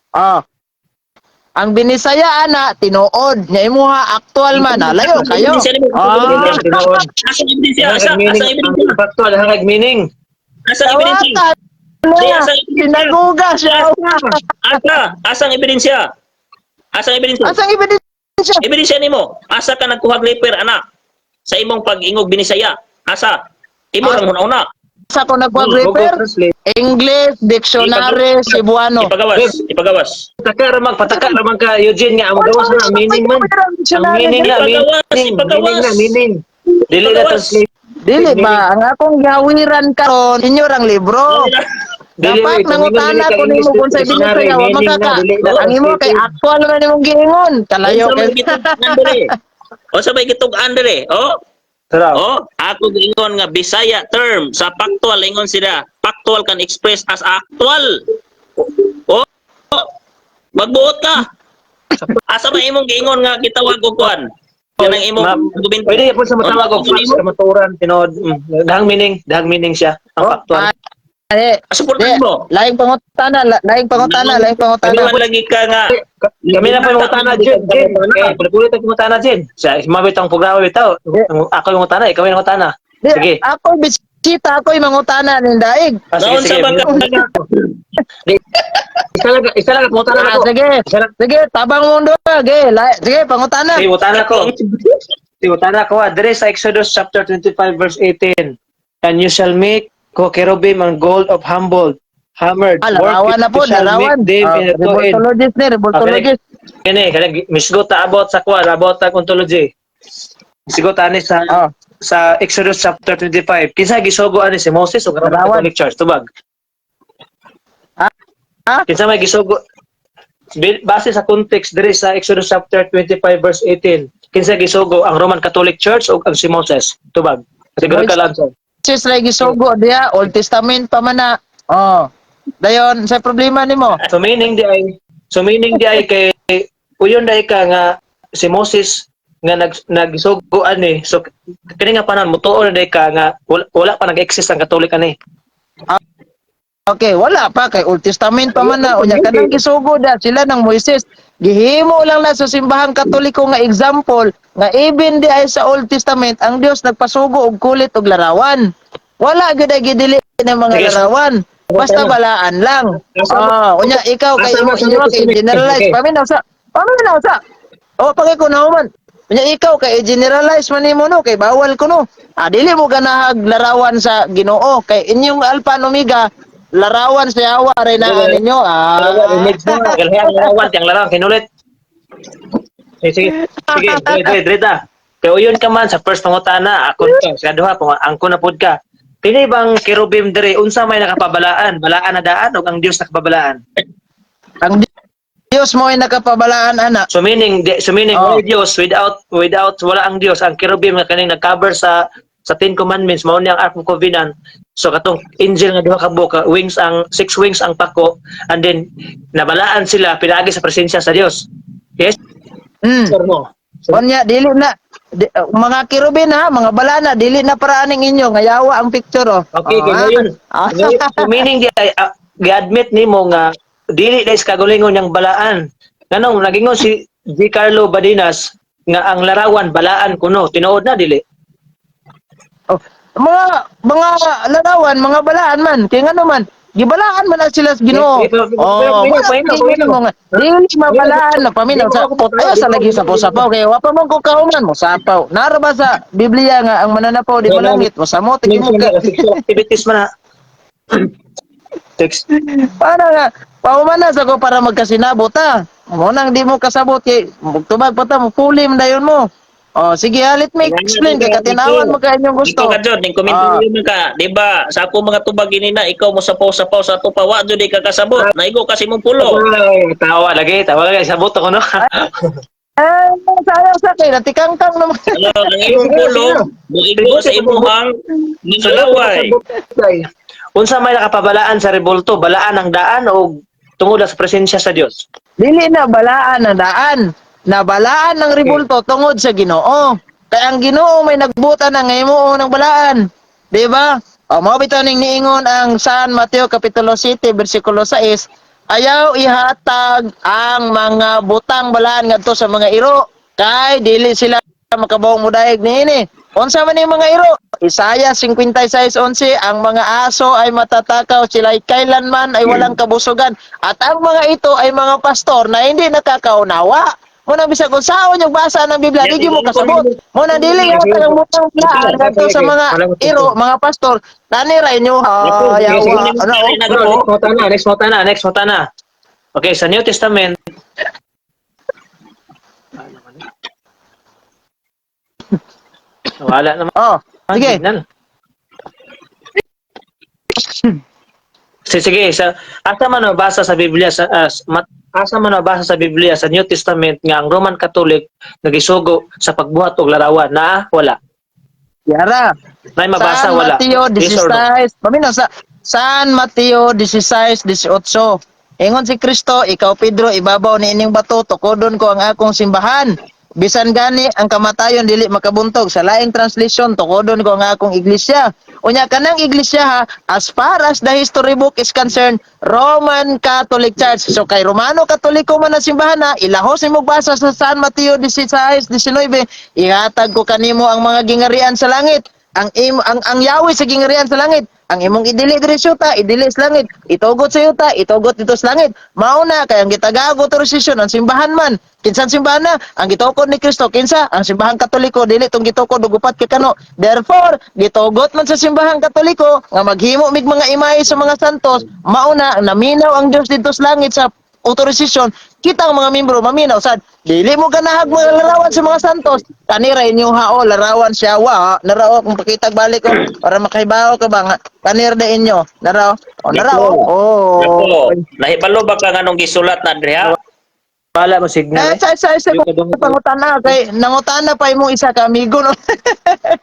Speaker 1: Ah. Ang Binisaya ana tinuod nya imuha actual man ah, layo kayo. Ah,
Speaker 3: Tinuod.
Speaker 2: Asa ebidensya? Asa
Speaker 3: Meaning,
Speaker 2: asa ebidensya?
Speaker 3: ang factual hangag meaning.
Speaker 2: Asa ebidensya?
Speaker 1: Dawatan na
Speaker 2: Asa ebidensya?
Speaker 1: sinagugas yawa.
Speaker 2: Asa asang ebidensya? Asang ebidensya?
Speaker 1: Asang ebidensya?
Speaker 2: Ebidensya nimo, asa ka nagkuha repair ana sa imong pag-ingog Binisaya? Asa? Imo rang una-una.
Speaker 1: Sa ko
Speaker 3: Google
Speaker 1: nagpag-refer
Speaker 3: Translate.
Speaker 1: English Dictionary Cebuano.
Speaker 2: Ipagawas, ipagawas.
Speaker 3: Pataka ra mag pataka ra man ka Eugene nga ang gawas na meaning man. Ang meaning na
Speaker 2: Ipagawas,
Speaker 3: meaning,
Speaker 2: ipagawas.
Speaker 3: meaning na meaning. Dili na
Speaker 2: Ipagawas.
Speaker 3: translate.
Speaker 1: Dili ba ang akong gihawiran karon inyo rang libro.
Speaker 3: Dili,
Speaker 1: Dapat
Speaker 3: wait,
Speaker 1: nangutana
Speaker 3: dili ka
Speaker 1: ko nimo
Speaker 3: English
Speaker 1: kung sa
Speaker 3: dictionary,
Speaker 1: Binisaya wa
Speaker 3: meaning na,
Speaker 1: makaka.
Speaker 3: dili na
Speaker 1: Ang imo kay
Speaker 3: translated.
Speaker 1: actual man imong giingon. Kalayo
Speaker 2: Unsa
Speaker 1: kay
Speaker 2: may gitug-an dire? Unsa may gitug-an dire? Oh,
Speaker 3: Tara.
Speaker 2: oh, ako giingon nga Bisaya term sa factual ingon sila. Factual can express as actual. Oh, oh, magbuot ka. Asa ba imong giingon nga gitawag og kuan? Kanang imong argumento.
Speaker 3: Pwede po sa matawag og facts kamaturan tinuod. Dahang meaning siya ang factual.
Speaker 1: Eh,
Speaker 2: Suportahan
Speaker 1: di,
Speaker 2: mo.
Speaker 1: laing pangutana, laing pangutana, laing pangutana.
Speaker 2: Kami man lagi ka nga
Speaker 3: Kami na po yung utana, Jen. Jen, kay pulit ang utana, Jen. Sa mabit ang programa bitaw. Ako yung utana, ikaw yung utana.
Speaker 1: Di,
Speaker 3: Sige.
Speaker 1: ako bisita ako yung mangutana ning daig.
Speaker 3: Ah, sige,
Speaker 2: Naon sa
Speaker 3: sige.
Speaker 2: ba ka?
Speaker 3: Di, isa lang, utana
Speaker 1: Ah,
Speaker 3: ko.
Speaker 1: sige.
Speaker 3: Isa lang.
Speaker 1: Sige, tabang mundo. Sige, sige, pangutana.
Speaker 3: Sige, utana ko. Sige, utana ko. Dire sa Exodus chapter 25 verse 18. "And you shall make ko cherubim and gold of Humboldt. Hammered.
Speaker 1: Ah, larawan na po,
Speaker 3: Work shall
Speaker 1: larawan.
Speaker 3: make them
Speaker 1: Ah,
Speaker 3: in to end.
Speaker 1: revoltologist ni, revoltologist.
Speaker 3: Kini, kani misgo ta about sa kuan, about sa ontology. Misgo ta ni sa sa Exodus chapter 25. Kinsa gisugo ani, si Moses o Roman
Speaker 1: Larawan.
Speaker 3: Catholic Church? Tubag.
Speaker 1: Ha? Ha?
Speaker 3: Kinsa may gisugo base sa context diri sa Exodus chapter 25 verse 18? Kinsa gisugo, ang Roman Catholic Church o ang si Moses? Tubag. Siguro ka lang, sir.
Speaker 1: Moses lagi gisugo diha, Old Testament pa man na. Oh. Dayon, sa problema nimo?
Speaker 3: So meaning di ay kay uyon dai ka nga si Moses nga nagsugo ani. So kini nga panahon, mutuo na dai ka nga wala pa nag-exist ang Catholic ani?
Speaker 1: Okay, wala pa kay Old Testament pa man na. Unya kanang gisugo da sila ng Moises. Gihimo lang na sa simbahang Katoliko nga example nga even di ay sa Old Testament ang Dios nagpasugo og kulit og larawan. Wala gyud ay gidili ng mga larawan. Basta balaan lang. Ah, unya ikaw kay
Speaker 3: Asa
Speaker 1: imo
Speaker 3: mo sa
Speaker 1: inyo kay
Speaker 3: Testament?
Speaker 1: generalize. Paminaw sa. Paminaw sa. Oh, pagay ko na man. Unya ikaw kay generalize man nimo, no, kay bawal ko, no. Ah, dili mo ganahag larawan sa Ginoo kay inyong Alpha and Omega, larawan sa yawa rin na ninyo. Ah.
Speaker 3: Image mo, ang larawan, ang larawan kinulit. Sige, sige. Sige, dire, dire, dire ta. Kay uyon ka man sa first pangutana, akon ka, sa duha pang angko na pud ka. Kini bang kerubim dire, unsa may nakapabalaan? Balaan na daan o ang Dios nakapabalaan?
Speaker 1: Ang Dios mo ay nakapabalaan ana.
Speaker 3: So meaning wala Dios, without without wala ang Dios, ang kerubim nga kaning nag-cover sa Ten Commandments mao ni ang Ark of Covenant. So katong angel nga duha ka buok, wings, ang six wings ang pako, and then nabalaan sila pinaagi sa presensya sa Dios. Yes or no? So,
Speaker 1: Unya dili na mga kerubin ha, mga balana, dili na para aning inyo nga yawa ang picture, oh.
Speaker 3: Okay,
Speaker 1: Oh,
Speaker 3: kay
Speaker 1: ha?
Speaker 3: ngayon,
Speaker 1: Ah.
Speaker 3: ngayon, so meaning di ay gi-admit nimo nga dili dai sa kagalingon yang balaan. Nganong nagingon si G. Carlo Badinas nga ang larawan balaan kuno, tinuod na dili?
Speaker 1: Oh, mga larawan, mga balaan man. Kay ngano man, gibalaan man na sila sa Ginoo.
Speaker 3: Pero,
Speaker 1: Oh, wala
Speaker 3: paminaw,
Speaker 1: tingin
Speaker 3: paminaw.
Speaker 1: mo nga dili mabalaan na paminaw sa ayo sa lagi sa sapaw kay wa pa man ko kauman mo sapaw. Nara ba sa Biblia nga ang mananapaw di malangit mo samot mo
Speaker 3: Mention
Speaker 1: ka?
Speaker 3: na sexual activities man na. Text.
Speaker 1: Para nga pauman na sa ko para magkasinabot ha. Mo nang di mo kasabot kay tubag pa ta mo pulim dayon mo. Oh, sige ha, let me explain kay katinawan mo kay inyong gusto.
Speaker 2: Ikaw ka jud, ning komentaryo man ka, di ba? Sa ako mga tubag ini na ikaw mo sapaw-sapaw sa ato pa, wa jud di ka kasabot. Naigo kasi mong pulo.
Speaker 3: Ay, tawa lagi, tawa lagi sabot ako, no.
Speaker 1: Eh, sayang sa kay natikangkang naman.
Speaker 2: Ano, ang imong pulo, muigo sa imuhang mga laway.
Speaker 3: Unsa may nakapabalaan sa rebulto, balaan ang daan o tungod sa presensya sa Dios?
Speaker 1: Dili na balaan ang daan. Nabalaan ng rebulto tungod sa Ginoo. Kay ang Ginoo may nagbuta ng himuo ng balaan. Di ba? O mao bitaw ning niingon ang San Mateo kapitulo 7 bersikulo 6, ayaw ihatag ang mga butang balaan ngadto sa mga iro kay dili sila makabawong mudayeg niini. Unsa man yung mga iro? Isaiah 56:11, ang mga aso ay matatakaw, sila ay kailanman ay walang kabusugan. At ang mga ito ay mga pastor na hindi nakakaunawa. Muna bisag kung saon yung basa ng Biblia, di gyud mo kasabot. Muna dili hatag ang butang balaan ngadto sa mga iro, mga pastor, nani ra inyo yawa. Ano, oh?
Speaker 3: Next motana, next motana, next motana. Okay, sa New Testament, wala naman.
Speaker 1: Oh, sige.
Speaker 3: Signal. Sige, sige, sa asa man mabasa sa Biblia sa asa man mabasa sa Biblia sa New Testament nga ang Roman Catholic nagisugo sa pagbuhat og larawan na wala?
Speaker 1: Yara.
Speaker 3: Nay mabasa
Speaker 1: San
Speaker 3: wala?
Speaker 1: Mateo
Speaker 3: Yes or no?
Speaker 1: 16, paminaw sa San Mateo 16:18. Ingon si Kristo, ikaw Pedro, ibabaw ni ining bato, tukodon ko ang akong simbahan. Bisan gani ang kamatayon dili makabuntog. Sa laing translation, tukodon ko ang akong iglesia. Unya kanang iglesia ha, as far as the history book is concerned, Roman Catholic Church. So kay Romano Katoliko man ang simbahan na, ilahos nimo basa sa San Mateo 16:19, ihatag ko kanimo ang mga gingarian sa langit. Ang imo ang Yahweh sa gingarian sa langit. Ang imong idili diri sa yuta, idili sa langit. Itugot sa yuta, itugot dito sa langit. Mao na kay ang gitagaag autorisasyon ang simbahan man. Kinsa ang simbahan na? Ang gitukod ni Kristo kinsa? Ang Simbahang Katoliko, dili tong gitukod og upat ka kano. Therefore, gitugot man sa Simbahang Katoliko nga maghimo mig mga imahe sa mga santos, mao na naminaw ang Dios dito sa langit sa autorisasyon. Kita ang mga membro maminaw sad, dili mo ganahag mga larawan sa mga santos. Kanira inyo ha, o larawan siya wa naraw kung pakitag balik ko para makahibaw ka ba nga kanira na inyo naraw o naraw.
Speaker 2: Nako.
Speaker 1: Oh.
Speaker 2: Nako, nahibalo ba ka nganong gisulat na diha?
Speaker 3: Wala mo signal
Speaker 1: Eh,
Speaker 3: eh.
Speaker 1: sa
Speaker 3: Di ko dungog.
Speaker 1: pangutana kay nangutana pa imong isa ka amigo, no.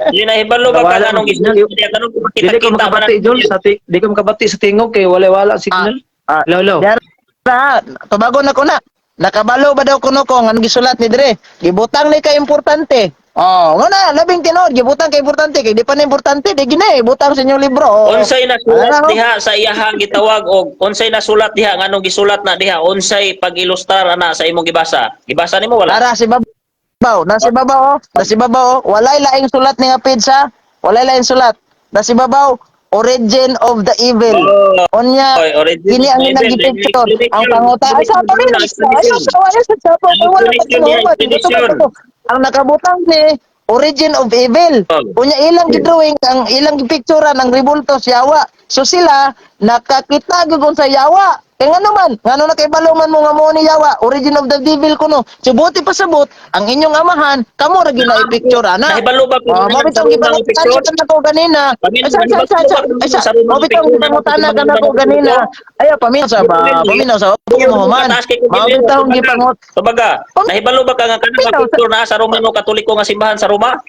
Speaker 2: Di nahibalo ba ka
Speaker 3: Wala
Speaker 2: nganong
Speaker 3: mo
Speaker 2: gisulat
Speaker 3: signal.
Speaker 2: diha? Kanong
Speaker 3: Dili ko
Speaker 2: kita-kita ba
Speaker 3: makabati,
Speaker 2: na-
Speaker 3: Jol, di ko makabati sa tingog kay wala wala signal.
Speaker 1: Ah,
Speaker 3: Lolo.
Speaker 1: Diara, tubagon na ko na. Nakabalo ba daw kuno ko nga gisulat ni dire? Gibutang ni ka importante. Oh, ngano labing tinuod gibutang ka importante kay di pa na importante di gini butang sa inyong libro. Oh.
Speaker 2: Unsay nasulat
Speaker 1: Ano?
Speaker 2: diha sa iyahang gitawag og unsay nasulat diha, nganong gisulat na diha, unsay pag-ilustrar ana sa imong gibasa? Gibasa nimo wala?
Speaker 1: Tara si babaw, nasi babaw oh, nasi babaw oh. Walay laing sulat ni nga pizza, walay laing sulat. Nasi babaw, origin of the evil.
Speaker 2: Oh,
Speaker 1: Unya,
Speaker 2: oy, origin
Speaker 1: kini
Speaker 2: of
Speaker 1: ang
Speaker 2: the
Speaker 1: inang
Speaker 2: evil.
Speaker 1: gipicture. Ang
Speaker 2: Explanation.
Speaker 1: panguta ay sa paminaw, ay sa ay sa wala pa
Speaker 2: Explanation,
Speaker 1: tinuod.
Speaker 2: explanation.
Speaker 1: Ang nakabutang ni origin of evil.
Speaker 2: Oh.
Speaker 1: Unya ilang gidrawing ang ilang gipicturan ang rebulto sa yawa. So sila nakakita gyud sa yawa. Kay ngano man, ngano na kay man mo nga mo ni yawa, origin of the devil kuno. So buti pasabot ang inyong amahan, kamo ra gyud na i-picture ana.
Speaker 2: Nahibalo ba kung
Speaker 1: Oh,
Speaker 2: ano
Speaker 1: mo
Speaker 2: ang
Speaker 1: bitong
Speaker 2: sarunang
Speaker 1: gipangutana
Speaker 2: picture?
Speaker 1: ka nako ganina.
Speaker 2: Paminaw,
Speaker 1: Ay, sa sa sa sa ay, sa mo bitong gipangutana ka nako ganina. Ayo paminaw sa ba, paminaw sa mo man. Mao bitong gipangut
Speaker 2: Tubaga, nahibalo ba ka nga kanang
Speaker 1: Paminaw sa-
Speaker 2: picture na sa Romano Katoliko nga simbahan sa Roma?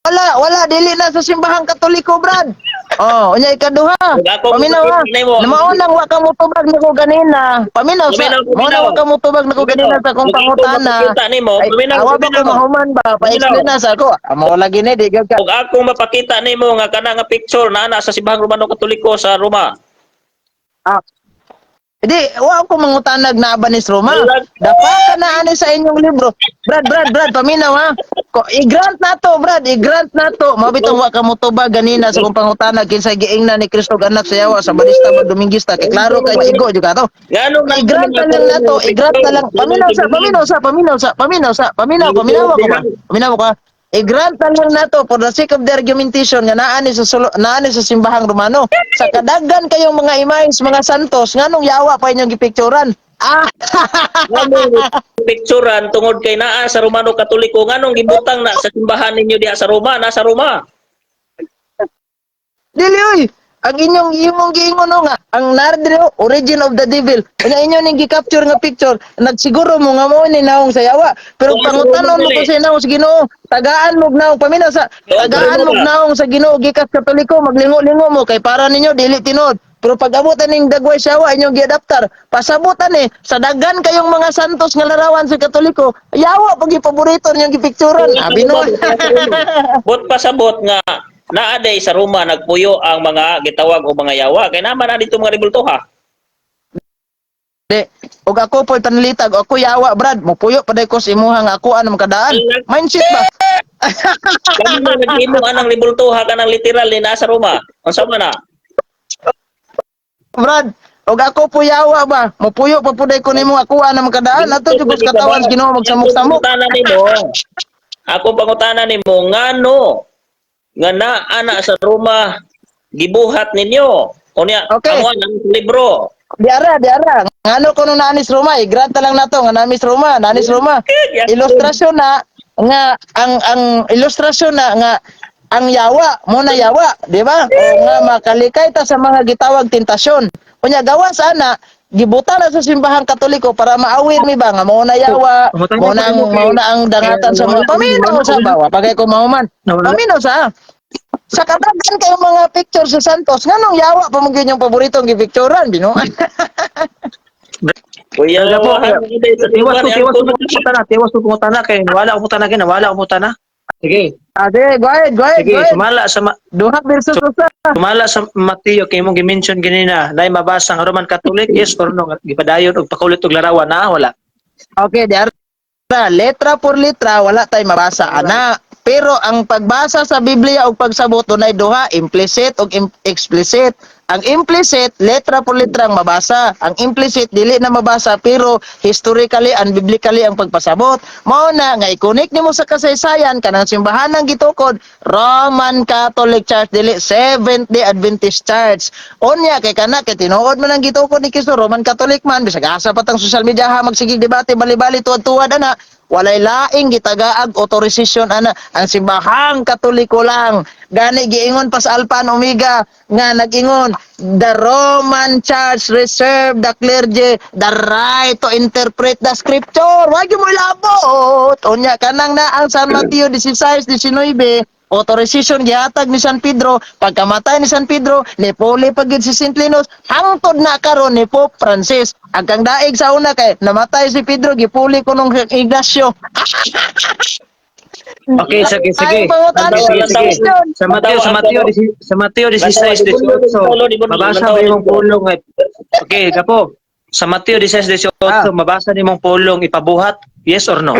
Speaker 1: Wala, wala, dili na sa Simbahang Katoliko, Brad. Oh, unya ikaduha.
Speaker 2: Ako,
Speaker 1: Paminaw ha.
Speaker 2: nimo.
Speaker 1: Mao nang wa ka motubag nako ganina. Paminaw sa,
Speaker 2: Paminaw,
Speaker 1: mao
Speaker 2: paminaw.
Speaker 1: nang wa ka motubag nako ganina sa akong
Speaker 2: Kung ako
Speaker 1: pangutana.
Speaker 2: mapakita nimo,
Speaker 1: Ay,
Speaker 2: paminaw,
Speaker 1: awa ba ko
Speaker 2: paminaw.
Speaker 1: mahuman ba? Pa-explain na sa ako. Amo lagi ni di gyud ka.
Speaker 2: Ug ako mapakita nimo nga kana nga picture na ana sa simbahang Romano Katoliko sa Roma.
Speaker 1: Ah. Hindi, wa ko mangutanag na ba ni Roma.
Speaker 2: Wala.
Speaker 1: Dapa ka na ani sa inyong libro. Brad, Brad, Brad, paminaw ha. Ko, i-grant na to, Brad, i-grant na to. Mabitong wa ka motubag ganina sa kong pangutana kinsa giingna ni Kristo og anak sa yawa sa Badista ba Domingista kay klaro kay igo jud ka to.
Speaker 2: Ngano nga
Speaker 1: I-grant na lang na to, i-grant na lang. Paminaw sa, paminaw sa, paminaw sa, paminaw sa, paminaw, paminaw ko ba? Paminaw ko. I-grant na lang nato for the sake of the argumentation nga naa ni sa sulo, naa ni sa Simbahang Romano. Sa kadaghan kayong mga imahes, mga santos, nganong yawa pa inyong gipicturan? Ah,
Speaker 2: Picturean tungod kay naa sa Romano Katoliko, nganong gibutang na sa simbahan ninyo diha sa Roma, na sa Roma?
Speaker 1: Dili oy. Ang inyong imong giingon no nga ang nardrio origin of the devil. Unya inyo ning gi-capture nga picture, nagsiguro mo nga mo ni naong sa yawa. Pero
Speaker 2: Oo,
Speaker 1: pangutanon mo
Speaker 2: dili.
Speaker 1: ko sa naong sa Ginoo, tagaan mo og naong paminaw sa
Speaker 2: Oo,
Speaker 1: tagaan mo og
Speaker 2: ba?
Speaker 1: naong sa Ginoo gikas Katoliko, maglingo-lingo mo kay para ninyo dili tinuod. Pero pag abutan ning dagway sa yawa inyong giadaptar, pasabutan eh sa daghan kayong mga santos nga larawan sa Katoliko, yawa pag gipaborito ninyong gipicturan. Abi no.
Speaker 2: Bot pasabot nga naa day sa Roma nagpuyo ang mga gitawag og mga yawa kay naman na dito mga rebulto ha.
Speaker 1: Di, ug ako po tanlitag, ako yawa Brad, mupuyo pa ko sa imuha nga ako ano makadaan. Mindset ba?
Speaker 2: Kami mo naghimo anang rebulto ha kanang literal ni naa sa Roma. Unsa man na?
Speaker 1: Brad, ug ako po yawa ba? Mupuyo pa puday ko nimo ako ano makadaan. Ato jud ko sa katawan sa Ginoo magsamok-samok.
Speaker 2: Pangutana nimo. Ako pangutana nimo ngano nga naa na sa Roma gibuhat ninyo. Unya
Speaker 1: Okay.
Speaker 2: amo ang libro.
Speaker 1: Di ara, di ara. Ngano ko no naanis Roma, i-grant na lang nato nga naanis Roma, naanis Roma. Ilustrasyon na nga ang ilustrasyon na nga ang yawa, mo na yawa, di ba? O nga makalikay ta sa mga gitawag tentasyon. Unya gawa sana gibuta na sa Simbahang Katoliko para maawir mi ba nga mo na yawa, mo na ang dangatan sa mga paminaw sa bawa. Pagay ko mahuman. Paminaw sa kadagan kayo mga picture sa Santos, nganong yawa pa mo gyud yung paboritong gipicturan, binuan.
Speaker 2: Kuya,
Speaker 3: Po, tiwas ko pangutana, tiwas ko pangutana kay wala ko pangutana kay wala ko pangutana. Sige.
Speaker 1: Ah, sige, go ahead, go ahead,
Speaker 3: Sige,
Speaker 1: go ahead. Duha versus usa.
Speaker 3: Sumala sa Mateo kay imong gi-mention ganina, nay mabasa nga Roman Catholic, yes or no, nga gipadayon og pakulit og larawan na wala?
Speaker 1: Okay, di ara. Letra por letra, wala tay mabasa ana. Pero ang pagbasa sa Biblia ug pagsabot, dunay duha, implicit ug explicit. Ang implicit, letra por letra ang mabasa. Ang implicit, dili na mabasa, pero historically and biblically ang pagpasabot. Mao na nga i-connect nimo sa kasaysayan, kanang simbahan ang gitukod Roman Catholic Church, dili Seventh Day Adventist Church. Unya kay kana kay tinuod man ang gitukod ni Kristo, Roman Catholic man, bisag asa pa tang social media ha, magsigig debate, bali-bali, tuwad-tuwad ana, walay laing gitagaag authorization ana, ang Simbahang Katoliko lang. Gani giingon pa sa Alpha and Omega nga nag-ingon, "The Roman Church reserve the clergy the right to interpret the scripture." Wag mo ilabot. Unya kanang na ang San Mateo 16:19, authorization gihatag ni San Pedro. Pagkamatay ni San Pedro, nipuli pa gyud si St. Linus, hangtod na karon ni Pope Francis. Ang kang daig sa una kay namatay si Pedro, gipuli ko nung Ignacio.
Speaker 3: Okay, sige, sige.
Speaker 1: Ay, pangutana.
Speaker 3: Sige, sige. Sa Mateo 16, 18, mabasa ba yung pulong? Okay, kapo. Sa Mateo 16, 18, mabasa nimong pulong ipabuhat? Yes or no?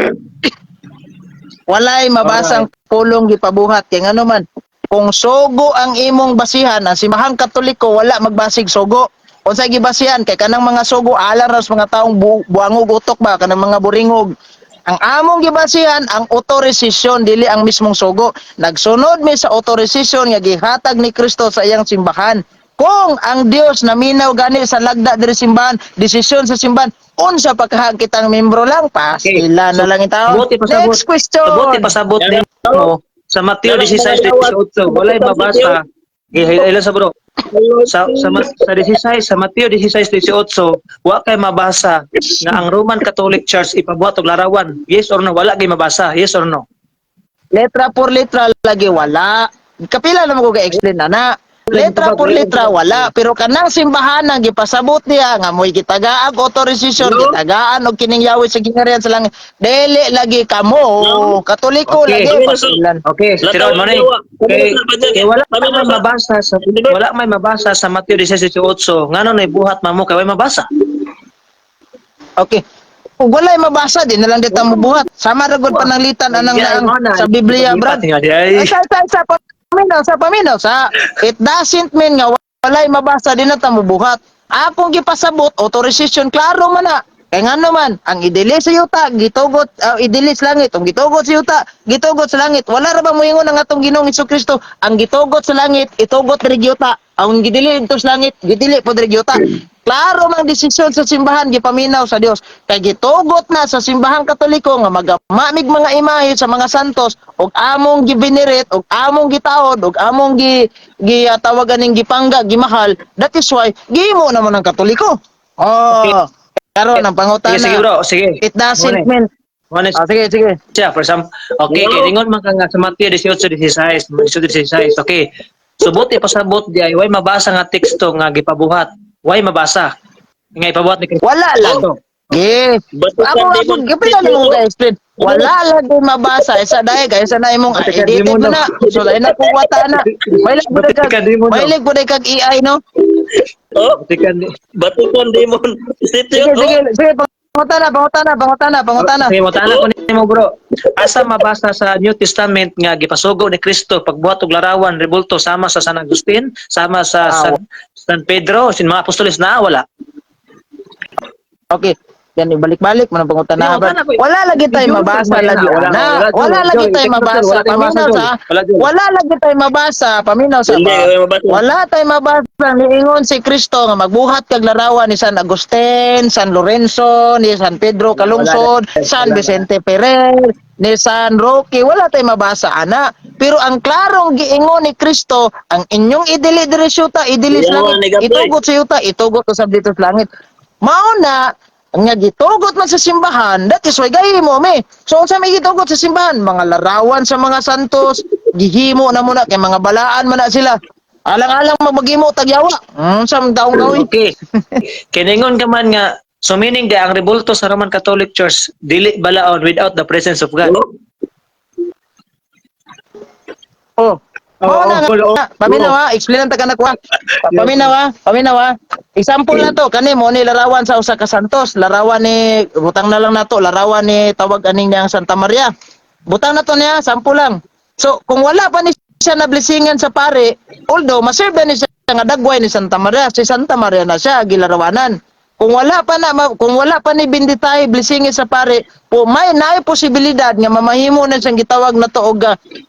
Speaker 1: Walay mabasang pulong gipabuhat, kay ngano man, kung sugo ang imong basihan, ang Simbahang Katoliko wala magbasig sugo. Unsay gibasihan? Kay kanang mga sugo alang ra sa mga taong buangog utok ba, kanang mga buringog. Ang among gibasihan ang authorization, dili ang mismong sugo. Nagsunod mi sa authorization nga gihatag ni Kristo sa iyang simbahan. Kung ang Dios naminaw gani sa lagda diri simbahan, desisyon sa simbahan, unsa pagkahag kitang membro lang, pastila na lang itaw.
Speaker 3: Buti pasabot.
Speaker 1: Next question.
Speaker 3: Buti pasabot din mo sa Mateo 16, 18, walay mabasa. Ilan sa bro? Sa 16, sa Mateo 16, 18, wa kay mabasa nga ang Roman Catholic Church ipabuhat og larawan. Yes or no? Wala kay mabasa. Yes or no?
Speaker 1: Letra por letra lagi wala. Kapila na mo ko ga-explain na na. Letra por letra wala, pero kanang simbahan ang gipasabot niya nga mo'y gitagaang authorization,
Speaker 2: No?
Speaker 1: gitagaan og kining Yahweh sa gingharian sa langit. Dili lagi kamo,
Speaker 2: No?
Speaker 1: Katoliko
Speaker 3: Okay.
Speaker 1: lagi pasilan.
Speaker 3: Okay, tiron mo ni. Kay wala may mabasa sa Mateo 16:18. Ngano nay buhat mamo kay way mabasa?
Speaker 1: Okay. Kung walay mabasa, di na lang dito mo buhat. Sama ra gud pananglitan anang
Speaker 3: Yeah,
Speaker 1: naang
Speaker 3: mo na.
Speaker 1: sa Biblia, brad.
Speaker 3: Ay,
Speaker 1: Ay, sa paminaw, sa paminaw, sa it doesn't mean nga walay mabasa, di na ta mobuhat. Akong gipasabot, authorization, klaro man na. Kay ngano man, ang idili sa yuta, gitugot, idili sa langit, ang gitugot sa yuta, gitugot sa langit. Wala ra ba moingon ang atong Ginoong Kristo, ang gitugot sa langit, itugot diri yuta? Ang gidili dito sa langit, gidili po diri yuta. Klaro mang desisyon sa simbahan gipaminaw sa Dios. Kay gitugot na sa Simbahang Katoliko nga magamamig mga imahe sa mga santos ug among givenerate ug among gitaod ug among gi gitawagan ning gipangga, gimahal. That is why gihimo naman ang Katoliko. Oh.
Speaker 3: Okay.
Speaker 1: Karon ang pangutana.
Speaker 3: Sige, sige bro, sige.
Speaker 1: It doesn't
Speaker 3: Muna.
Speaker 1: mean.
Speaker 3: Muna.
Speaker 1: Ah, sige, sige.
Speaker 3: Siya, for example, okay, kay ningon man ka nga sa Mateo 18:16, 18:16, okay. So buti pasabot di ay way mabasa nga teksto nga gipabuhat. Way mabasa nga ipabuhat ni Kristo.
Speaker 1: Wala lang. Okay.
Speaker 2: Batukan
Speaker 1: Ako,
Speaker 2: di
Speaker 1: ako,
Speaker 2: mo-
Speaker 1: kapila na mo ka-explain. Wala lagi mabasa. Isa dahil, kaysa na imong
Speaker 3: Batikan
Speaker 1: edited
Speaker 3: di mo
Speaker 1: mo
Speaker 3: na.
Speaker 1: na. So, lain na kung wata na. Mahilig po na kag,
Speaker 3: Batikan di mo na.
Speaker 1: mahilig po na kag AI, no?
Speaker 2: Oh,
Speaker 3: Batikan di.
Speaker 2: batukan demon.
Speaker 1: Sige,
Speaker 2: Institute.
Speaker 1: sige, sige, pangutana, pangutana, pangutana, pangutana.
Speaker 3: Okay, mutana ko nimo, bro. Asa mabasa sa New Testament nga gipasugo ni Kristo pagbuhat og larawan, rebulto, sama sa San Agustin, sama sa San Pedro, sin mga apostoles na wala?
Speaker 1: Okay. Yan, ibalik-balik mo ng pangutana.
Speaker 3: Hindi, pangutana ko.
Speaker 1: Wala lagi tayo
Speaker 3: Hindi,
Speaker 1: mabasa
Speaker 3: wala,
Speaker 1: lagi.
Speaker 3: wala,
Speaker 1: Ana.
Speaker 3: wala,
Speaker 1: Wala
Speaker 3: Joel,
Speaker 1: lagi
Speaker 3: Joel,
Speaker 1: tayo
Speaker 3: wala,
Speaker 1: mabasa.
Speaker 3: wala,
Speaker 1: Paminaw sa,
Speaker 3: wala, Joel.
Speaker 1: wala lagi tayo mabasa. Paminaw sa
Speaker 2: Hindi,
Speaker 1: ba?
Speaker 2: wala mabasa.
Speaker 1: Wala tayo mabasa. Niingon si Kristo nga magbuhat kag larawan ni San Agustin, San Lorenzo, ni San Pedro Calungsod,
Speaker 3: Wala,
Speaker 1: San
Speaker 3: wala.
Speaker 1: Vicente Ferrer, ni San Roque. Wala tayo mabasa, ana. Pero ang klarong giingon ni Kristo, ang inyong idili diri sa yuta, idili sa
Speaker 2: Yawa,
Speaker 1: langit.
Speaker 2: ni Gabriel.
Speaker 1: Itugot sa yuta, itugot usab dito sa langit. Mao na nga gitugot man sa simbahan, that is why gahimo mi. So unsa may gitugot sa simbahan? Mga larawan sa mga santos, gihimo na muna kay mga balaan man na sila. Alang-alang maghimo tagyawa. Sa taong gawin.
Speaker 3: Okay. Kiningon ka man nga, so meaning di ang rebulto sa Roman Catholic Church dili balaon without the presence of God.
Speaker 1: Oh.
Speaker 3: Oo,
Speaker 1: Mao na
Speaker 3: oo,
Speaker 1: nga.
Speaker 3: oo.
Speaker 1: Paminaw ha, explain ta ka na kuha. Paminaw ha, paminaw ha. Example na to, kani mo ni larawan sa usa ka santos, larawan ni, butang na lang nato, larawan ni, tawag aning niyang Santa Maria. Butang na to niya, sample lang. So, kung wala pa ni siya na blessingan sa pare, although maserve na ni siya nga dagway ni Santa Maria, si Santa Maria na siya gilarawanan. Kung wala pa ni binditay blessing sa pare, po may naay posibilidad nga mamahimo na siyang gitawag na to og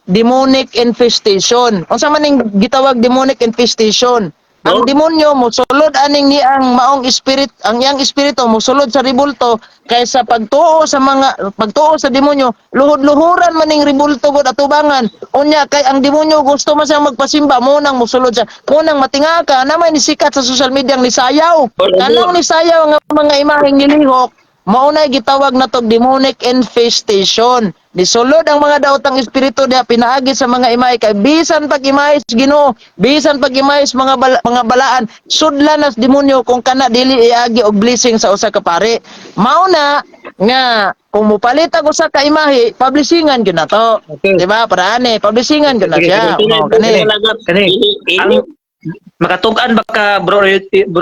Speaker 1: demonic infestation. Unsa man ning gitawag demonic infestation? Ang
Speaker 2: No?
Speaker 1: demonyo mosulod aning ni ang maong spirit, ang iyang espiritu mosulod sa ribulto kaysa pagtuo sa mga pagtuo sa demonyo, luhod-luhuran man ning ribulto gud atubangan. Unya kay ang demonyo gusto man siyang magpasimba, mo nang mosulod siya. Mo nang matinga ka na may nisikat sa social media ang nisayaw. Kanang nisayaw nga mga imaheng nilihok, mao na gitawag na tog demonic infestation. Nisulod ang mga daotang espiritu diha pinaagi sa mga imahe kay bisan pag imahe sa Ginoo, bisan pag imahe sa mga balaan, sudlan nas demonyo kung kana dili iagi og blessing sa usa ka pare. Mao na nga kung mopalit ang usa ka imahe, publishingan gyud na to.
Speaker 3: Okay.
Speaker 1: Di ba? Para ani, publishingan gyud na
Speaker 3: Sige,
Speaker 1: siya.
Speaker 3: sige.
Speaker 1: Oh, kani.
Speaker 3: Kani. Ang makatug-an ba ka, bro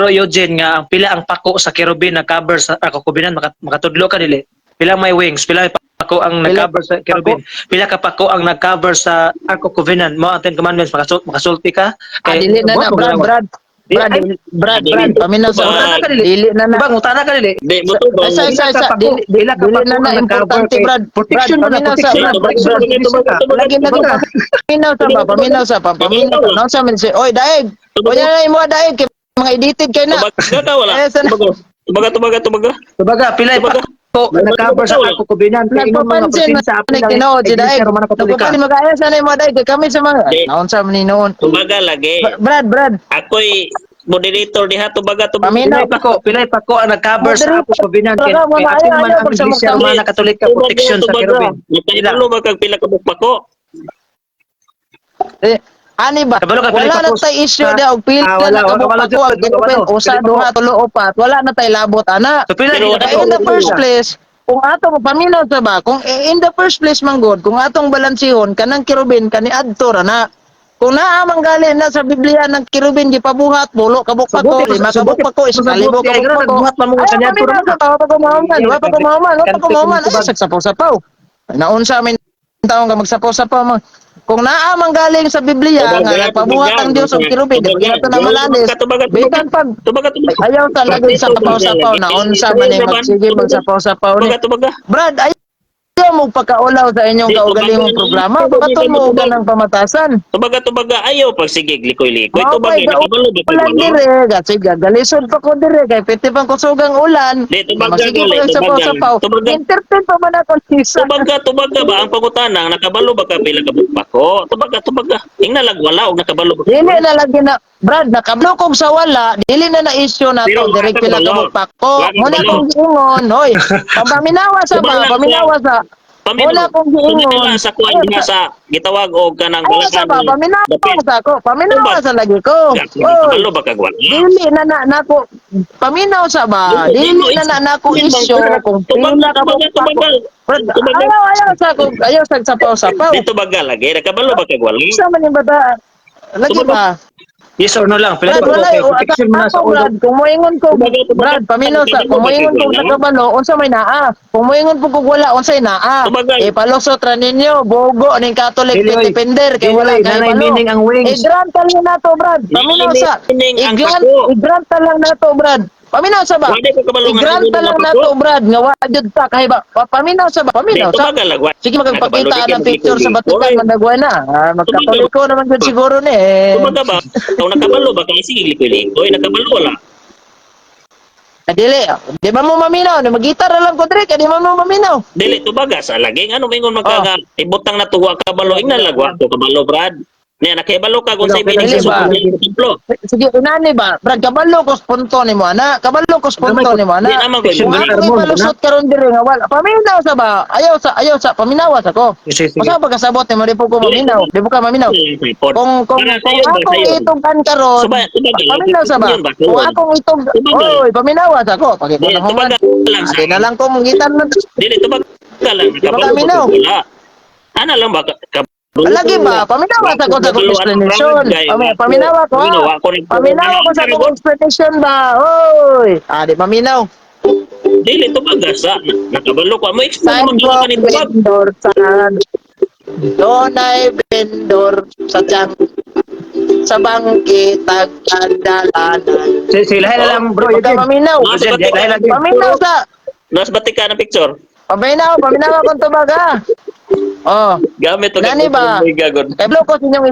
Speaker 3: Eugene, nga ang pila ang pako sa kerubin na cover sa Ark of Covenant, makatudlo ka dili? Pila may wings, pila may pako ang
Speaker 1: Pila
Speaker 3: nag-cover sa kerubin, pila ka pako ang nag-cover sa Ark of Covenant mo ang Ten Commandments, makasulti ka?
Speaker 1: Ah, dili na na,
Speaker 3: buhat mo
Speaker 1: Brad,
Speaker 3: ginawa.
Speaker 1: Brad. Brad,
Speaker 3: Ay,
Speaker 1: Brad, Brad, paminaw sa
Speaker 2: Utana
Speaker 3: ka dili.
Speaker 1: Dili na na.
Speaker 3: Diba, ngutana ka dili?
Speaker 2: Di mo to ba?
Speaker 1: Isa, isa,
Speaker 3: Pila ka
Speaker 1: isa.
Speaker 3: pako,
Speaker 1: Dili,
Speaker 3: pila ka
Speaker 1: dili
Speaker 3: pako
Speaker 1: na na
Speaker 3: ang nag-cover
Speaker 1: importante,
Speaker 3: kay-
Speaker 1: Brad.
Speaker 3: Protection
Speaker 1: Brad,
Speaker 3: mo na,
Speaker 1: paminaw sa
Speaker 3: protection
Speaker 1: Brad,
Speaker 3: na,
Speaker 1: Brad,
Speaker 3: protection
Speaker 1: Brad.
Speaker 3: na.
Speaker 1: Lagi lagi
Speaker 3: Diba?
Speaker 1: paminaw sa ba, paminaw sa pa, paminaw. Naon sa man si Oy, daig. Oy, na imo daig kay mga edited kay na.
Speaker 2: Tubaga ka wala.
Speaker 1: Eh, sana-
Speaker 2: Tubaga, tubaga, tubaga, tubaga.
Speaker 3: Tubaga, pila
Speaker 2: Tubaga.
Speaker 3: pako ang nag-cover sa Ark of Covenant kay ingon mga
Speaker 1: Nagpapansin
Speaker 3: presensya
Speaker 1: man
Speaker 3: apil
Speaker 1: ni
Speaker 3: ang
Speaker 1: tinuod si
Speaker 3: Iglesia
Speaker 1: daig.
Speaker 3: Romana Katolika.
Speaker 1: Nagpapansin mag-aya sa imo daig kay kami sa mga
Speaker 2: Di.
Speaker 1: naon sa man ni noon.
Speaker 2: Tubaga lagi.
Speaker 1: Brad, Brad.
Speaker 2: Ako'y moderator diha, tubaga, tubaga.
Speaker 1: Paminaw.
Speaker 3: Pilay pako ang nag-cover sa Ark of Covenant kay
Speaker 1: Moderator,
Speaker 3: kay
Speaker 1: mga
Speaker 3: apil
Speaker 1: ayaw,
Speaker 3: man
Speaker 1: ayaw,
Speaker 3: ang
Speaker 1: pagsamok
Speaker 3: Iglesia
Speaker 1: sa-
Speaker 3: Romana Katolika
Speaker 2: Tubaga,
Speaker 3: protection sa
Speaker 2: tubaga.
Speaker 3: kerubin. Pila.
Speaker 2: Nakaibalo ba kag pila ka pako?
Speaker 1: Eh, ani ba?
Speaker 3: Kabalo ka, pila
Speaker 1: Wala na
Speaker 3: pako
Speaker 1: tay issue
Speaker 3: sa-
Speaker 1: dia og pila
Speaker 3: Ah, wala,
Speaker 1: na
Speaker 3: wala,
Speaker 1: kabuk
Speaker 3: wala,
Speaker 1: pako ang
Speaker 3: wala,
Speaker 1: ginupen
Speaker 3: wala.
Speaker 1: usa
Speaker 3: Pila
Speaker 1: duha
Speaker 3: pako.
Speaker 1: tulo upat. Wala na tay labot ana.
Speaker 3: So pila
Speaker 2: Pero
Speaker 3: gid
Speaker 2: wala
Speaker 1: Kaya in the first place, kung atong paminaw sa ba, kung in the first place man god, kung atong balansihon kanang kerubin kani adto ra na. Kung naa man gali na sa Biblia ng kerubin gipabuhat, bulo kabuk pako,
Speaker 3: Subuti,
Speaker 1: lima kabuk
Speaker 3: subuti,
Speaker 1: pako, isa
Speaker 3: subuti,
Speaker 1: kalibo
Speaker 3: ay,
Speaker 1: kabuk
Speaker 3: ganun,
Speaker 1: pako.
Speaker 3: nagbuhat man mo
Speaker 1: Ay,
Speaker 3: kanya,
Speaker 1: paminaw
Speaker 3: turo
Speaker 1: sa ba, wa pa ko mahuman, wa pa ko mahuman, wa pa ko mahuman. Ay, sagsapaw-sapaw. Naunsa min taong ka magsapaw-sapaw man. Kung naa man galing sa Biblia
Speaker 2: Tubaga,
Speaker 1: nga nagpabuhat ang Dios og kerubin, di ba ito na malanis.
Speaker 2: Tubaga, tubaga.
Speaker 1: Bisan pag
Speaker 2: Tubaga, tubaga.
Speaker 1: ayaw talaga sa sapaw-sapaw na unsa man ni magsige magsapaw-sapaw ni.
Speaker 2: Tubaga, tubaga.
Speaker 1: Brad, ayaw mo pagkaulaw sa inyong
Speaker 2: Di,
Speaker 1: kaugalingong
Speaker 2: tubaga.
Speaker 1: programa.
Speaker 2: Tubaga,
Speaker 1: Baton mo
Speaker 2: tubaga.
Speaker 1: ka ng pamatasan.
Speaker 2: Tubaga, tubaga. Ayaw pag sige, likoy-likoy.
Speaker 1: Mao
Speaker 2: Tubaga,
Speaker 1: pa'y
Speaker 2: nakabalo ba kag
Speaker 1: ulan
Speaker 2: wala?
Speaker 1: dire, kasi gagalisod pa ko dire kay pwede pang kusugang ulan.
Speaker 2: Di, tubaga,
Speaker 1: Magsige
Speaker 2: gali,
Speaker 1: pa
Speaker 2: tubaga.
Speaker 1: sapaw-sapaw.
Speaker 2: Tubaga.
Speaker 1: Entertain pa man ako nisa.
Speaker 2: Tubaga, tubaga ba? Ang pangutanang, nakabalo ba ka pila ka pako? Tubaga, tubaga. Ingna lang wala og nakabalo ba?
Speaker 1: Dili na lagi na Brad, nakablokog sa wala, dili na na issue na
Speaker 2: Pero
Speaker 1: to, direk
Speaker 2: wala
Speaker 1: pila
Speaker 2: ka
Speaker 1: ka
Speaker 2: balo.
Speaker 1: pako.
Speaker 2: Wala ka
Speaker 1: Muna
Speaker 2: balo.
Speaker 1: kong giingon, hoy. Paminawa sa ba,
Speaker 2: Wala ka.
Speaker 1: paminawa sa.
Speaker 2: Paminaw.
Speaker 1: Wala kong giingon.
Speaker 2: Paminaw sa kuan diha sa gitawag og kanang
Speaker 1: Ayaw sa ba, paminawa sa ako, paminawa sa lagi ko. Oy,
Speaker 2: Nakabalo ba kag wala?
Speaker 1: dili na na nako paminaw sa ba, dili na na nako issue kung
Speaker 2: Tubaga,
Speaker 1: pila ka
Speaker 2: tubaga, tubaga.
Speaker 1: Brad,
Speaker 2: Tubaga.
Speaker 1: ayaw, ayaw sa ko, ayaw sa sapaw-sapaw.
Speaker 2: Dito baga lagi, nakabalo ba kag wala?
Speaker 1: Sa man yung bata, lagi ba?
Speaker 3: Yes or no lang, pila
Speaker 1: Brad,
Speaker 3: pako
Speaker 1: wala
Speaker 3: kay
Speaker 1: eh.
Speaker 3: protection mo na sa
Speaker 1: Ako,
Speaker 3: ulo.
Speaker 1: Brad, kung moingon ko,
Speaker 2: Tubaga, tubaga.
Speaker 1: Brad, paminaw sa, kung moingon ko nakabalo, unsa may naa. Kung moingon po kog wala, unsay naa.
Speaker 2: Tubaga.
Speaker 1: Eh, palusot ra ninyo, bogo ning Catholic
Speaker 3: Dili, oy.
Speaker 1: defender kay
Speaker 3: Dili,
Speaker 1: wala
Speaker 3: oy,
Speaker 1: kay
Speaker 3: nanay
Speaker 1: balo.
Speaker 3: meaning ang wings.
Speaker 1: I-grant lang nato, Brad. Paminaw sa,
Speaker 2: Meaning ang
Speaker 1: i-grant,
Speaker 2: pako.
Speaker 1: i-grant lang nato, Brad. Paminaw sa ba?
Speaker 2: Wala ko kabalo nga
Speaker 1: I-grant
Speaker 2: meaning
Speaker 1: lang
Speaker 2: ang
Speaker 1: nato,
Speaker 2: pako.
Speaker 1: Brad, nga wa jud ta kay ba. Paminaw sa ba? Paminaw
Speaker 2: Dito
Speaker 1: sa.
Speaker 2: baga lag wa.
Speaker 1: Sige, magpakita
Speaker 2: Nakabalo, di
Speaker 1: ng
Speaker 2: ka
Speaker 1: picture sa
Speaker 2: maglikoy-likoy.
Speaker 1: Vatican, mandagway na. Ah, magkatoliko naman gud siguro ni eh.
Speaker 2: Tubaga ba? Kung nakabalo ba kay sige likoy-likoy, nakabalo wala.
Speaker 1: Ah, dili, di ba mo maminaw? Magitara lang ko dire, kay di man mo maminaw.
Speaker 2: Dili tubaga sa lagi ngano mingon man
Speaker 1: Oh.
Speaker 2: ka nga ibutang na tuwa kabalo ingna lagwa ko kabalo, Brad. Niya nakibalo ka kung sa
Speaker 3: Dili
Speaker 2: meaning sa
Speaker 1: ba?
Speaker 2: supernatural templo.
Speaker 1: Sige, unani ba? Brad, kabalo ko punto nimo ana. Kabalo ko punto nimo ana.
Speaker 2: Di naman ko.
Speaker 1: Kung
Speaker 3: Brad,
Speaker 1: ako
Speaker 3: Armon,
Speaker 1: ipalusot karon dire nga wala. Paminaw sa ba? Ayaw sa paminawa sa ko.
Speaker 3: Sige, sige.
Speaker 1: Usa ba kasabot nimo di po ko maminaw? Di po ka maminaw. Kung
Speaker 2: Para
Speaker 1: kung
Speaker 2: sayo ba,
Speaker 1: akong
Speaker 2: sayo?
Speaker 1: itugan karon,
Speaker 2: Suba- tubaga lang.
Speaker 1: paminaw sa ba?
Speaker 2: Yun ba?
Speaker 1: Kung akong itug,
Speaker 2: Tubaga.
Speaker 1: oy, paminawa sa ko. Pagkita
Speaker 2: Dili
Speaker 1: na human.
Speaker 2: tubaga lang sa.
Speaker 1: Ate na lang ko mong gitan man.
Speaker 2: Dili tubaga lang
Speaker 1: Di ba
Speaker 2: nakabalo ba
Speaker 1: kaminaw?
Speaker 2: kag wala. Ana lang ba
Speaker 1: Lagi ba? Paminawa sa ko sa akong explanation. Paminawa ko, ha? Paminawa ko sa akong explanation ba? Oy! Ah, di paminaw.
Speaker 2: Dili tubaga sa nakabalo ko mo explain mo
Speaker 1: Sidewalk
Speaker 2: ka ni tubag.
Speaker 1: Vendor sa Donay vendor sa tiyang sa bangke tagkandalanan.
Speaker 3: Si lahi na lang, bro,
Speaker 1: Pagka
Speaker 3: Eugene.
Speaker 1: paminaw.
Speaker 2: Nasa
Speaker 3: Eugene, lahi lang.
Speaker 1: Paminaw sa
Speaker 2: Nas batika na picture.
Speaker 1: Paminaw, paminaw akong tubag ha. Oh,
Speaker 2: Gamit og
Speaker 1: Nani ba?
Speaker 2: Gagod.
Speaker 1: kay ko sa inyong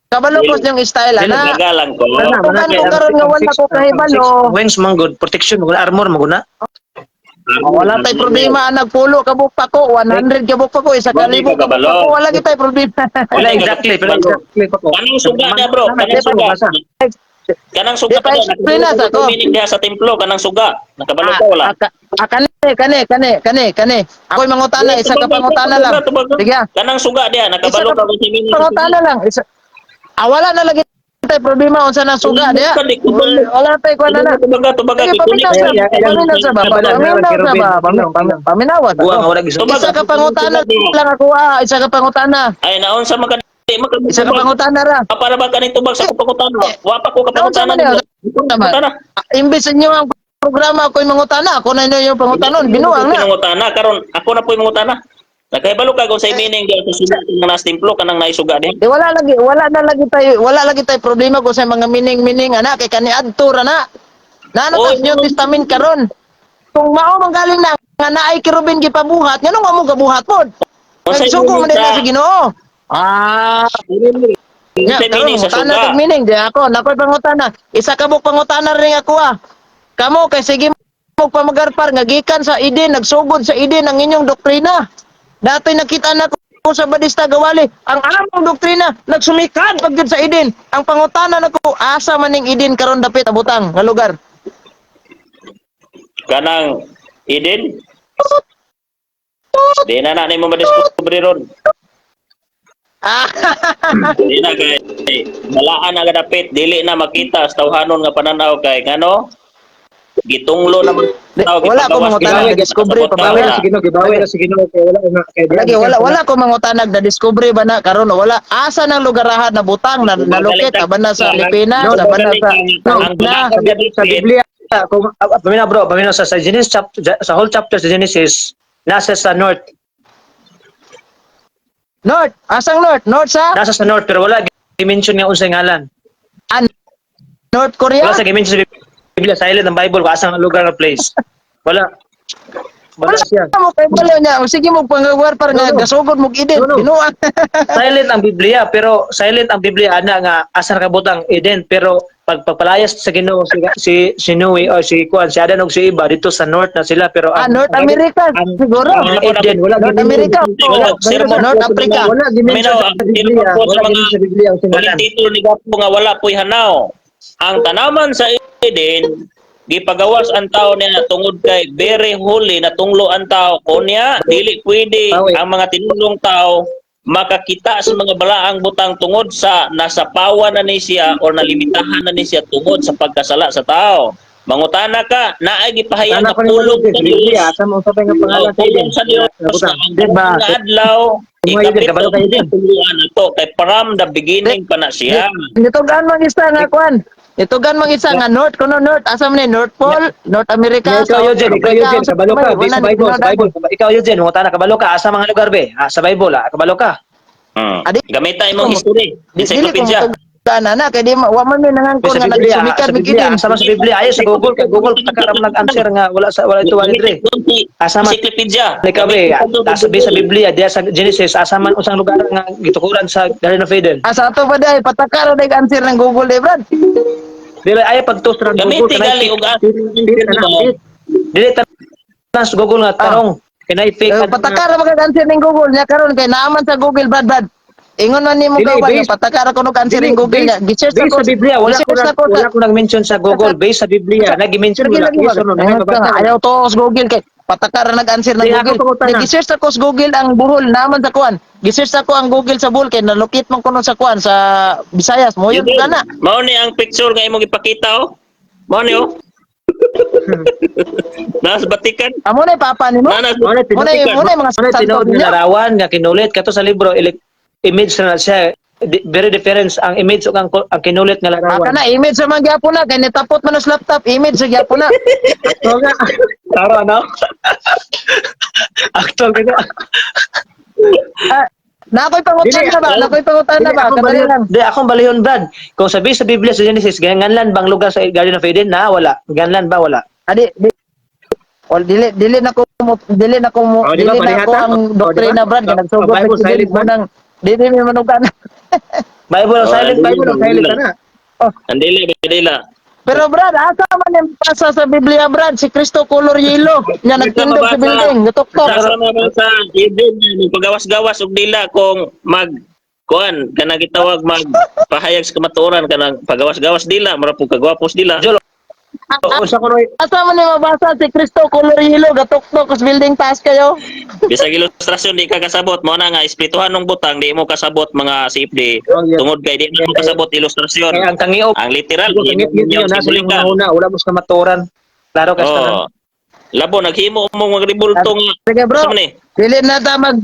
Speaker 1: kabalo ko sa inyong style ana.
Speaker 2: Nagalang ko.
Speaker 3: Wala, wala,
Speaker 1: Tugan ko karon nga wala ko kahibalo.
Speaker 3: Wings man good, protection man good, armor man good na.
Speaker 1: Oh, wala tay problema nagpulo ka buok pako, 100 ka buok pako, isa ka
Speaker 2: Wala
Speaker 1: libo ka buok
Speaker 2: kabalo.
Speaker 1: pako, wala kitay problema.
Speaker 3: Wala exactly, pero exactly pa ko.
Speaker 2: Kanang suga na, bro, kanang suga. Kanang suga
Speaker 1: Di pa explain na sa ko.
Speaker 2: Meaning diha sa templo kanang suga. Nakabalo ka wala?
Speaker 1: Ah, ah, kani kani kani kani kani. Ako'y mangutana, isa ka pangutana lang. Sige. Ah.
Speaker 2: Kanang suga diha
Speaker 1: Isa
Speaker 2: nakabalo
Speaker 1: ka
Speaker 2: ka kung meaning. sa suga.
Speaker 1: pangutana lang. Isa. Ah, wala na lagi tay problema unsa nang suga diha. Wala tay kuan na.
Speaker 2: Tubaga, tubaga.
Speaker 1: Sige, paminaw sa paminaw sa ba? Paminaw sa ba? Paminaw sa
Speaker 3: Buwa nga wala gisu.
Speaker 2: Tubaga.
Speaker 1: Isa ka pangutana lang ako ah, isa ka pangutana.
Speaker 2: Ay naon sa maka maka
Speaker 1: Isa ka pangutana ra.
Speaker 2: Ah, para ba kaning tubag sa pangutana? Wa pa ko
Speaker 1: Naon sa
Speaker 2: kapangutana.
Speaker 1: man niya?
Speaker 2: Pangutana.
Speaker 1: Ah, imbes inyo ang programa ako'y mangutana, ako na inyo yung pangutanon, binuang na.
Speaker 2: Pangutana karon ako na po'y mangutana. Nakahibalo ka kung sa meaning diha sa suga ng nas templo kanang naisuga diha.
Speaker 1: Di wala lagi, wala na lagi tayo, wala lagi tayo problema kung sa mga meaning-meaning ana kay kaniadto ra na. Naano
Speaker 2: Oy,
Speaker 1: ta New Testament karon. Kung mao man galing na nga naay kerubin gipabuhat, nganong wa mo gabuhat pod?
Speaker 2: Unsay
Speaker 1: Nagsugo man
Speaker 2: meaning
Speaker 1: din na
Speaker 2: sa
Speaker 1: sa Ginoo. Ah, nya
Speaker 2: unsay
Speaker 1: karon
Speaker 2: meaning sa
Speaker 1: mangutana
Speaker 2: suga?
Speaker 1: kag meaning di ako, nakoy pangutana. Isa ka buok pangutana rin ako ah. Kamo kay sige mo pamagarpar nga gikan sa Eden, nagsugod sa Eden ang inyong doktrina. Datoy nakita na ko sa Badista Gawali, ang among doktrina nagsumikan pag gyud sa Eden. Ang pangutana nako, asa man ning Eden karon dapit abutang nga lugar?
Speaker 2: Kanang Eden. Di na na nimo madiskubre ron.
Speaker 1: Ah,
Speaker 2: Di na kay balaan na gadapit dili na makita sa tawhanon nga pananaw kay ngano gitunglo na man
Speaker 1: Di,
Speaker 2: tao,
Speaker 1: wala ko
Speaker 2: gipagawas,
Speaker 1: mangutana,
Speaker 2: gipagawas,
Speaker 1: discovery pa ba?
Speaker 3: Gibawi na
Speaker 2: wala.
Speaker 3: si Ginoo, gibawi na si Ginoo kay wala na kay
Speaker 1: Lagi wala wala ko mangutanag na discovery ba na karon wala asa nang lugarahan na butang na nalukit aban na sa Pilipinas,
Speaker 2: No,
Speaker 1: aban na sa
Speaker 2: ang
Speaker 1: na
Speaker 3: Sa Biblia, kung pamina bro, pamina sa Genesis chapter, sa whole chapter sa Genesis, nasa sa north,
Speaker 1: North, asang North? North sa
Speaker 3: nasa sa north pero wala gi-mention nga unsay ngalan.
Speaker 1: Ah, North Korea?
Speaker 3: Wala sa gi-mention sa Biblia, silent ang Bible kung asa ang lugar nga place. Wala. Wala siya.
Speaker 1: Wala mo kay balo niya. Sige mo pangawar para nga
Speaker 3: No, no.
Speaker 1: gasugod mo Eden.
Speaker 3: No, no.
Speaker 1: Binuang.
Speaker 3: Silent ang Biblia pero silent ang Biblia ana nga asa nakabutang Eden pero pag pagpalayas sa Ginoo si si, si Noe o si kuan si Adan ug si Eva dito sa north na sila pero
Speaker 1: Ah, North America siguro.
Speaker 3: ang Eden wala
Speaker 1: North America.
Speaker 2: Wala, sermon.
Speaker 1: North Africa.
Speaker 3: Wala gi-mention
Speaker 2: Paminaw,
Speaker 3: sa
Speaker 2: ang
Speaker 3: Biblia,
Speaker 2: sermon po sa
Speaker 3: wala
Speaker 2: mga
Speaker 3: gi-mention sa Biblia ang
Speaker 2: Walang
Speaker 3: singalan.
Speaker 2: titulo ni Gapo nga wala po'y hanaw. Ang tanaman sa Eden, gipagawas ang tao niya tungod kay very holy na tunglo ang tao. Kunya, dili pwede
Speaker 3: Bawi.
Speaker 2: ang mga tinulong tao makakita sa mga balaang butang tungod sa nasa pawa na ni siya or nalimitahan na ni siya tungod sa pagkasala sa tao. Mangutana ka, naay gipahayag
Speaker 3: Ana
Speaker 2: na
Speaker 3: ko ni
Speaker 2: pulong
Speaker 3: sa
Speaker 2: sa
Speaker 3: Biblia,
Speaker 2: Dios.
Speaker 3: asa mo sa nga pangalan
Speaker 2: Oh,
Speaker 3: sa
Speaker 2: pulong
Speaker 3: Eden.
Speaker 2: sa Dios na
Speaker 3: Nabutang.
Speaker 2: ang
Speaker 1: Diba?
Speaker 2: nga adlaw,
Speaker 3: Kung Eden,
Speaker 2: ikapito
Speaker 3: kabalo ka Eden.
Speaker 2: na tuluan ato kay from the beginning pa na siya.
Speaker 1: Nitugan man isa nga kwan. Nitugan man isa nga North kuno North asa man ni North Pole, North America.
Speaker 3: Ikaw
Speaker 1: South
Speaker 3: Eugene, ikaw
Speaker 1: Africa,
Speaker 3: Eugene, kabalo ka,
Speaker 1: wala
Speaker 3: be, sa
Speaker 1: ni
Speaker 3: Bible, sa
Speaker 1: North
Speaker 3: Bible. Ikaw Eugene, mangutana kabalo ka asa mga lugar be? Ah, sa Bible, ah, kabalo ka.
Speaker 1: Adi-
Speaker 2: Gamita imong history,
Speaker 1: Dili ko
Speaker 2: encyclopedia.
Speaker 1: mutugan na kay di wa man mi nangangkon
Speaker 3: Sa
Speaker 1: nga
Speaker 3: Biblia,
Speaker 1: nagsumikat
Speaker 3: sa
Speaker 1: mig
Speaker 3: Biblia,
Speaker 1: Eden.
Speaker 3: asa man sa Biblia, ayo sa Google, kay Google taka ra man nag-answer nga wala sa wala ito wala dire. Asa man
Speaker 2: Encyclopedia.
Speaker 3: ikaw be, sa sa Biblia, diya sa Genesis, asa man usang lugar nga gitukuran sa Garden of Eden.
Speaker 1: Asa ato pa day pataka ra day answer ng Google day brad.
Speaker 3: Dili ay pagtos ra Google
Speaker 2: Gamiti gali og
Speaker 3: Dili tanan sa Google nga tarong kanay fake
Speaker 1: Eh, pataka ra magag answer ning Google nya karon kay naaman sa Google brad brad. Ingon man nimo
Speaker 3: Dili,
Speaker 1: ka ba pataka ra kuno answer ning Google nya. Gi-search
Speaker 3: Based
Speaker 1: ako
Speaker 3: sa Biblia, wala ko
Speaker 1: gi-search ako
Speaker 3: wala ko nag-mention sa Google, based sa Biblia, nag-mention
Speaker 1: Lagi
Speaker 3: wala
Speaker 1: lagi ba?
Speaker 3: yes or no,
Speaker 1: Ingon ka nga,
Speaker 3: nakabasa.
Speaker 1: ayaw to sa Google kay pataka ra nag-answer ng
Speaker 3: Di, ako
Speaker 1: Google.
Speaker 3: pangutana.
Speaker 1: Nag-search ako sa Google ang buhol naman sa kuan. Gi-search ako ang Google sa buhol kay nalukit man kuno sa kuan sa Visayas. Mo yun kana.
Speaker 2: Mao ni ang picture nga imong ipakita oh. Mao ni oh. Nasa Vatican.
Speaker 1: Amo na papa nimo.
Speaker 2: Nana sa
Speaker 3: Mao na
Speaker 1: Muna muna mga
Speaker 3: Mao na
Speaker 1: Santo
Speaker 3: tinuod nga
Speaker 1: ninyo.
Speaker 3: Larawan nga kinulit kato sa libro, image na siya. Very difference ang image ug ang kinulit nga
Speaker 1: Ah,
Speaker 3: larawan.
Speaker 1: kana image sa man gyapon na kay nitapot man sa laptop, image sa gyapon na.
Speaker 3: Oo nga. Taro ano? Actual ka.
Speaker 1: Ah, na ako'y pangutan
Speaker 3: Dili,
Speaker 1: na ba? Na ako'y pangutan na ba?
Speaker 3: Akong
Speaker 1: Kadali
Speaker 3: balihon,
Speaker 1: lang.
Speaker 3: di akong balihon, Brad. Kung sabi sa Biblia sa Genesis, ganlan bang lugar sa Garden of Eden? Na wala. Ganlan ba wala?
Speaker 1: Adi, di. Ol dili dili na ko dili na ko
Speaker 3: Oh, di ba,
Speaker 1: dili na ko
Speaker 3: parehata?
Speaker 1: ang
Speaker 3: Oh, di ba?
Speaker 1: doktrina, Brad, kay
Speaker 3: Oh,
Speaker 1: nagsugot
Speaker 3: Bible
Speaker 1: sa
Speaker 3: silent ba?
Speaker 1: nang dili mi manugan.
Speaker 3: Bible
Speaker 2: Oh,
Speaker 3: silent,
Speaker 2: dili
Speaker 3: Bible
Speaker 2: lang,
Speaker 3: silent
Speaker 2: dili
Speaker 3: ka na.
Speaker 1: Oh,
Speaker 2: Andila, andila.
Speaker 1: pero Brad, asa man yung basa sa Biblia, Brad? Si Kristo color yellow. Nya nagtindog sa building, gutuktok.
Speaker 2: Sa mga sa Eden, pagawas-gawas og dila kung mag kuan kanang gitawag mag pahayag sa kamatuoran, kanang pagawas-gawas dila mura pug kagwapos dila.
Speaker 3: Jolo, unsa ko noy
Speaker 1: Asa man yung mabasa si Kristo color yellow gatuktok sa building, taas kayo?
Speaker 2: Bisag ilustrasyon di ka kasabot, mo na nga espirituhan ng butang di mo kasabot mga CFD
Speaker 3: Oh, yes.
Speaker 2: tungod kay di mo kasabot ilustrasyon.
Speaker 3: Kay ang tangio
Speaker 2: Ang literal di mo
Speaker 3: ngit
Speaker 2: niya
Speaker 3: niyo nasa yung
Speaker 2: simbolika.
Speaker 3: una, wala mo sa kamatuoran. Klaro ka sa
Speaker 2: Oh. Labo naghimo mo mga ribulto nga.
Speaker 1: Sige, bro.
Speaker 2: Asa man eh?
Speaker 1: Dili na ta mag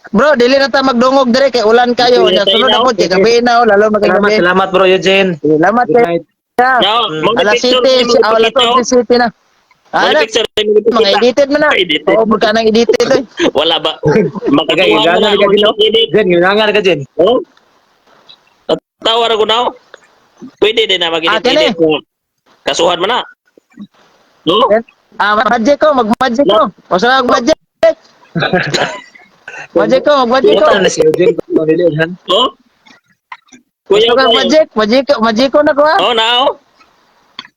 Speaker 1: Bro, dili na ta magdungog dire kay ulan kayo.
Speaker 2: Dili na
Speaker 1: Nya
Speaker 2: tayo
Speaker 1: sunod
Speaker 2: na,
Speaker 1: na po kay gabi na oh, lalo
Speaker 3: Salamat,
Speaker 1: magagabi.
Speaker 3: salamat, bro Eugene.
Speaker 1: Salamat
Speaker 3: Good
Speaker 1: kay.
Speaker 3: night.
Speaker 2: No, mo
Speaker 1: Alas
Speaker 2: picture
Speaker 1: 7,
Speaker 2: mo
Speaker 1: alas
Speaker 2: ipakita, oh.
Speaker 1: 11 city na.
Speaker 2: Mo
Speaker 1: Ana,
Speaker 2: picture mo
Speaker 1: mga
Speaker 2: ipakita.
Speaker 1: edited man na.
Speaker 2: Edited.
Speaker 1: Oo, pagka nang edited oy.
Speaker 2: Wala ba?
Speaker 3: Okay,
Speaker 2: Makatuwa mo
Speaker 3: gana
Speaker 2: na
Speaker 3: ka
Speaker 2: ang
Speaker 3: Jen.
Speaker 2: edit.
Speaker 3: Jen, ginangan ka, Jen.
Speaker 2: Oh? Tawa ra ko na. Oh. Pwede din na
Speaker 1: Ah,
Speaker 2: mag-edit.
Speaker 1: kini.
Speaker 2: Kasuhan man na. No?
Speaker 1: Ah, magic ko, mag-magic ko. O sa mag-magic. Magic ko, mag-magic ko.
Speaker 3: Buta na si Eugene kung dili han.
Speaker 2: Oh? Kuya
Speaker 1: Kuya,
Speaker 2: ko.
Speaker 1: magic, magic, magic ko na ko ha.
Speaker 2: Oh, nao.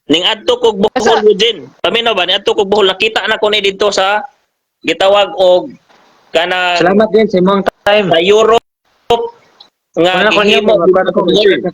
Speaker 2: Ning adto kog Bohol,
Speaker 1: Asa?
Speaker 2: Eugene. Paminaw ba ni adto kog Bohol, nakita na ko ni didto sa gitawag og kana
Speaker 3: Salamat din sa imong time.
Speaker 2: sa Europe nga
Speaker 3: Wala ko niyo
Speaker 2: gihimo
Speaker 3: ko.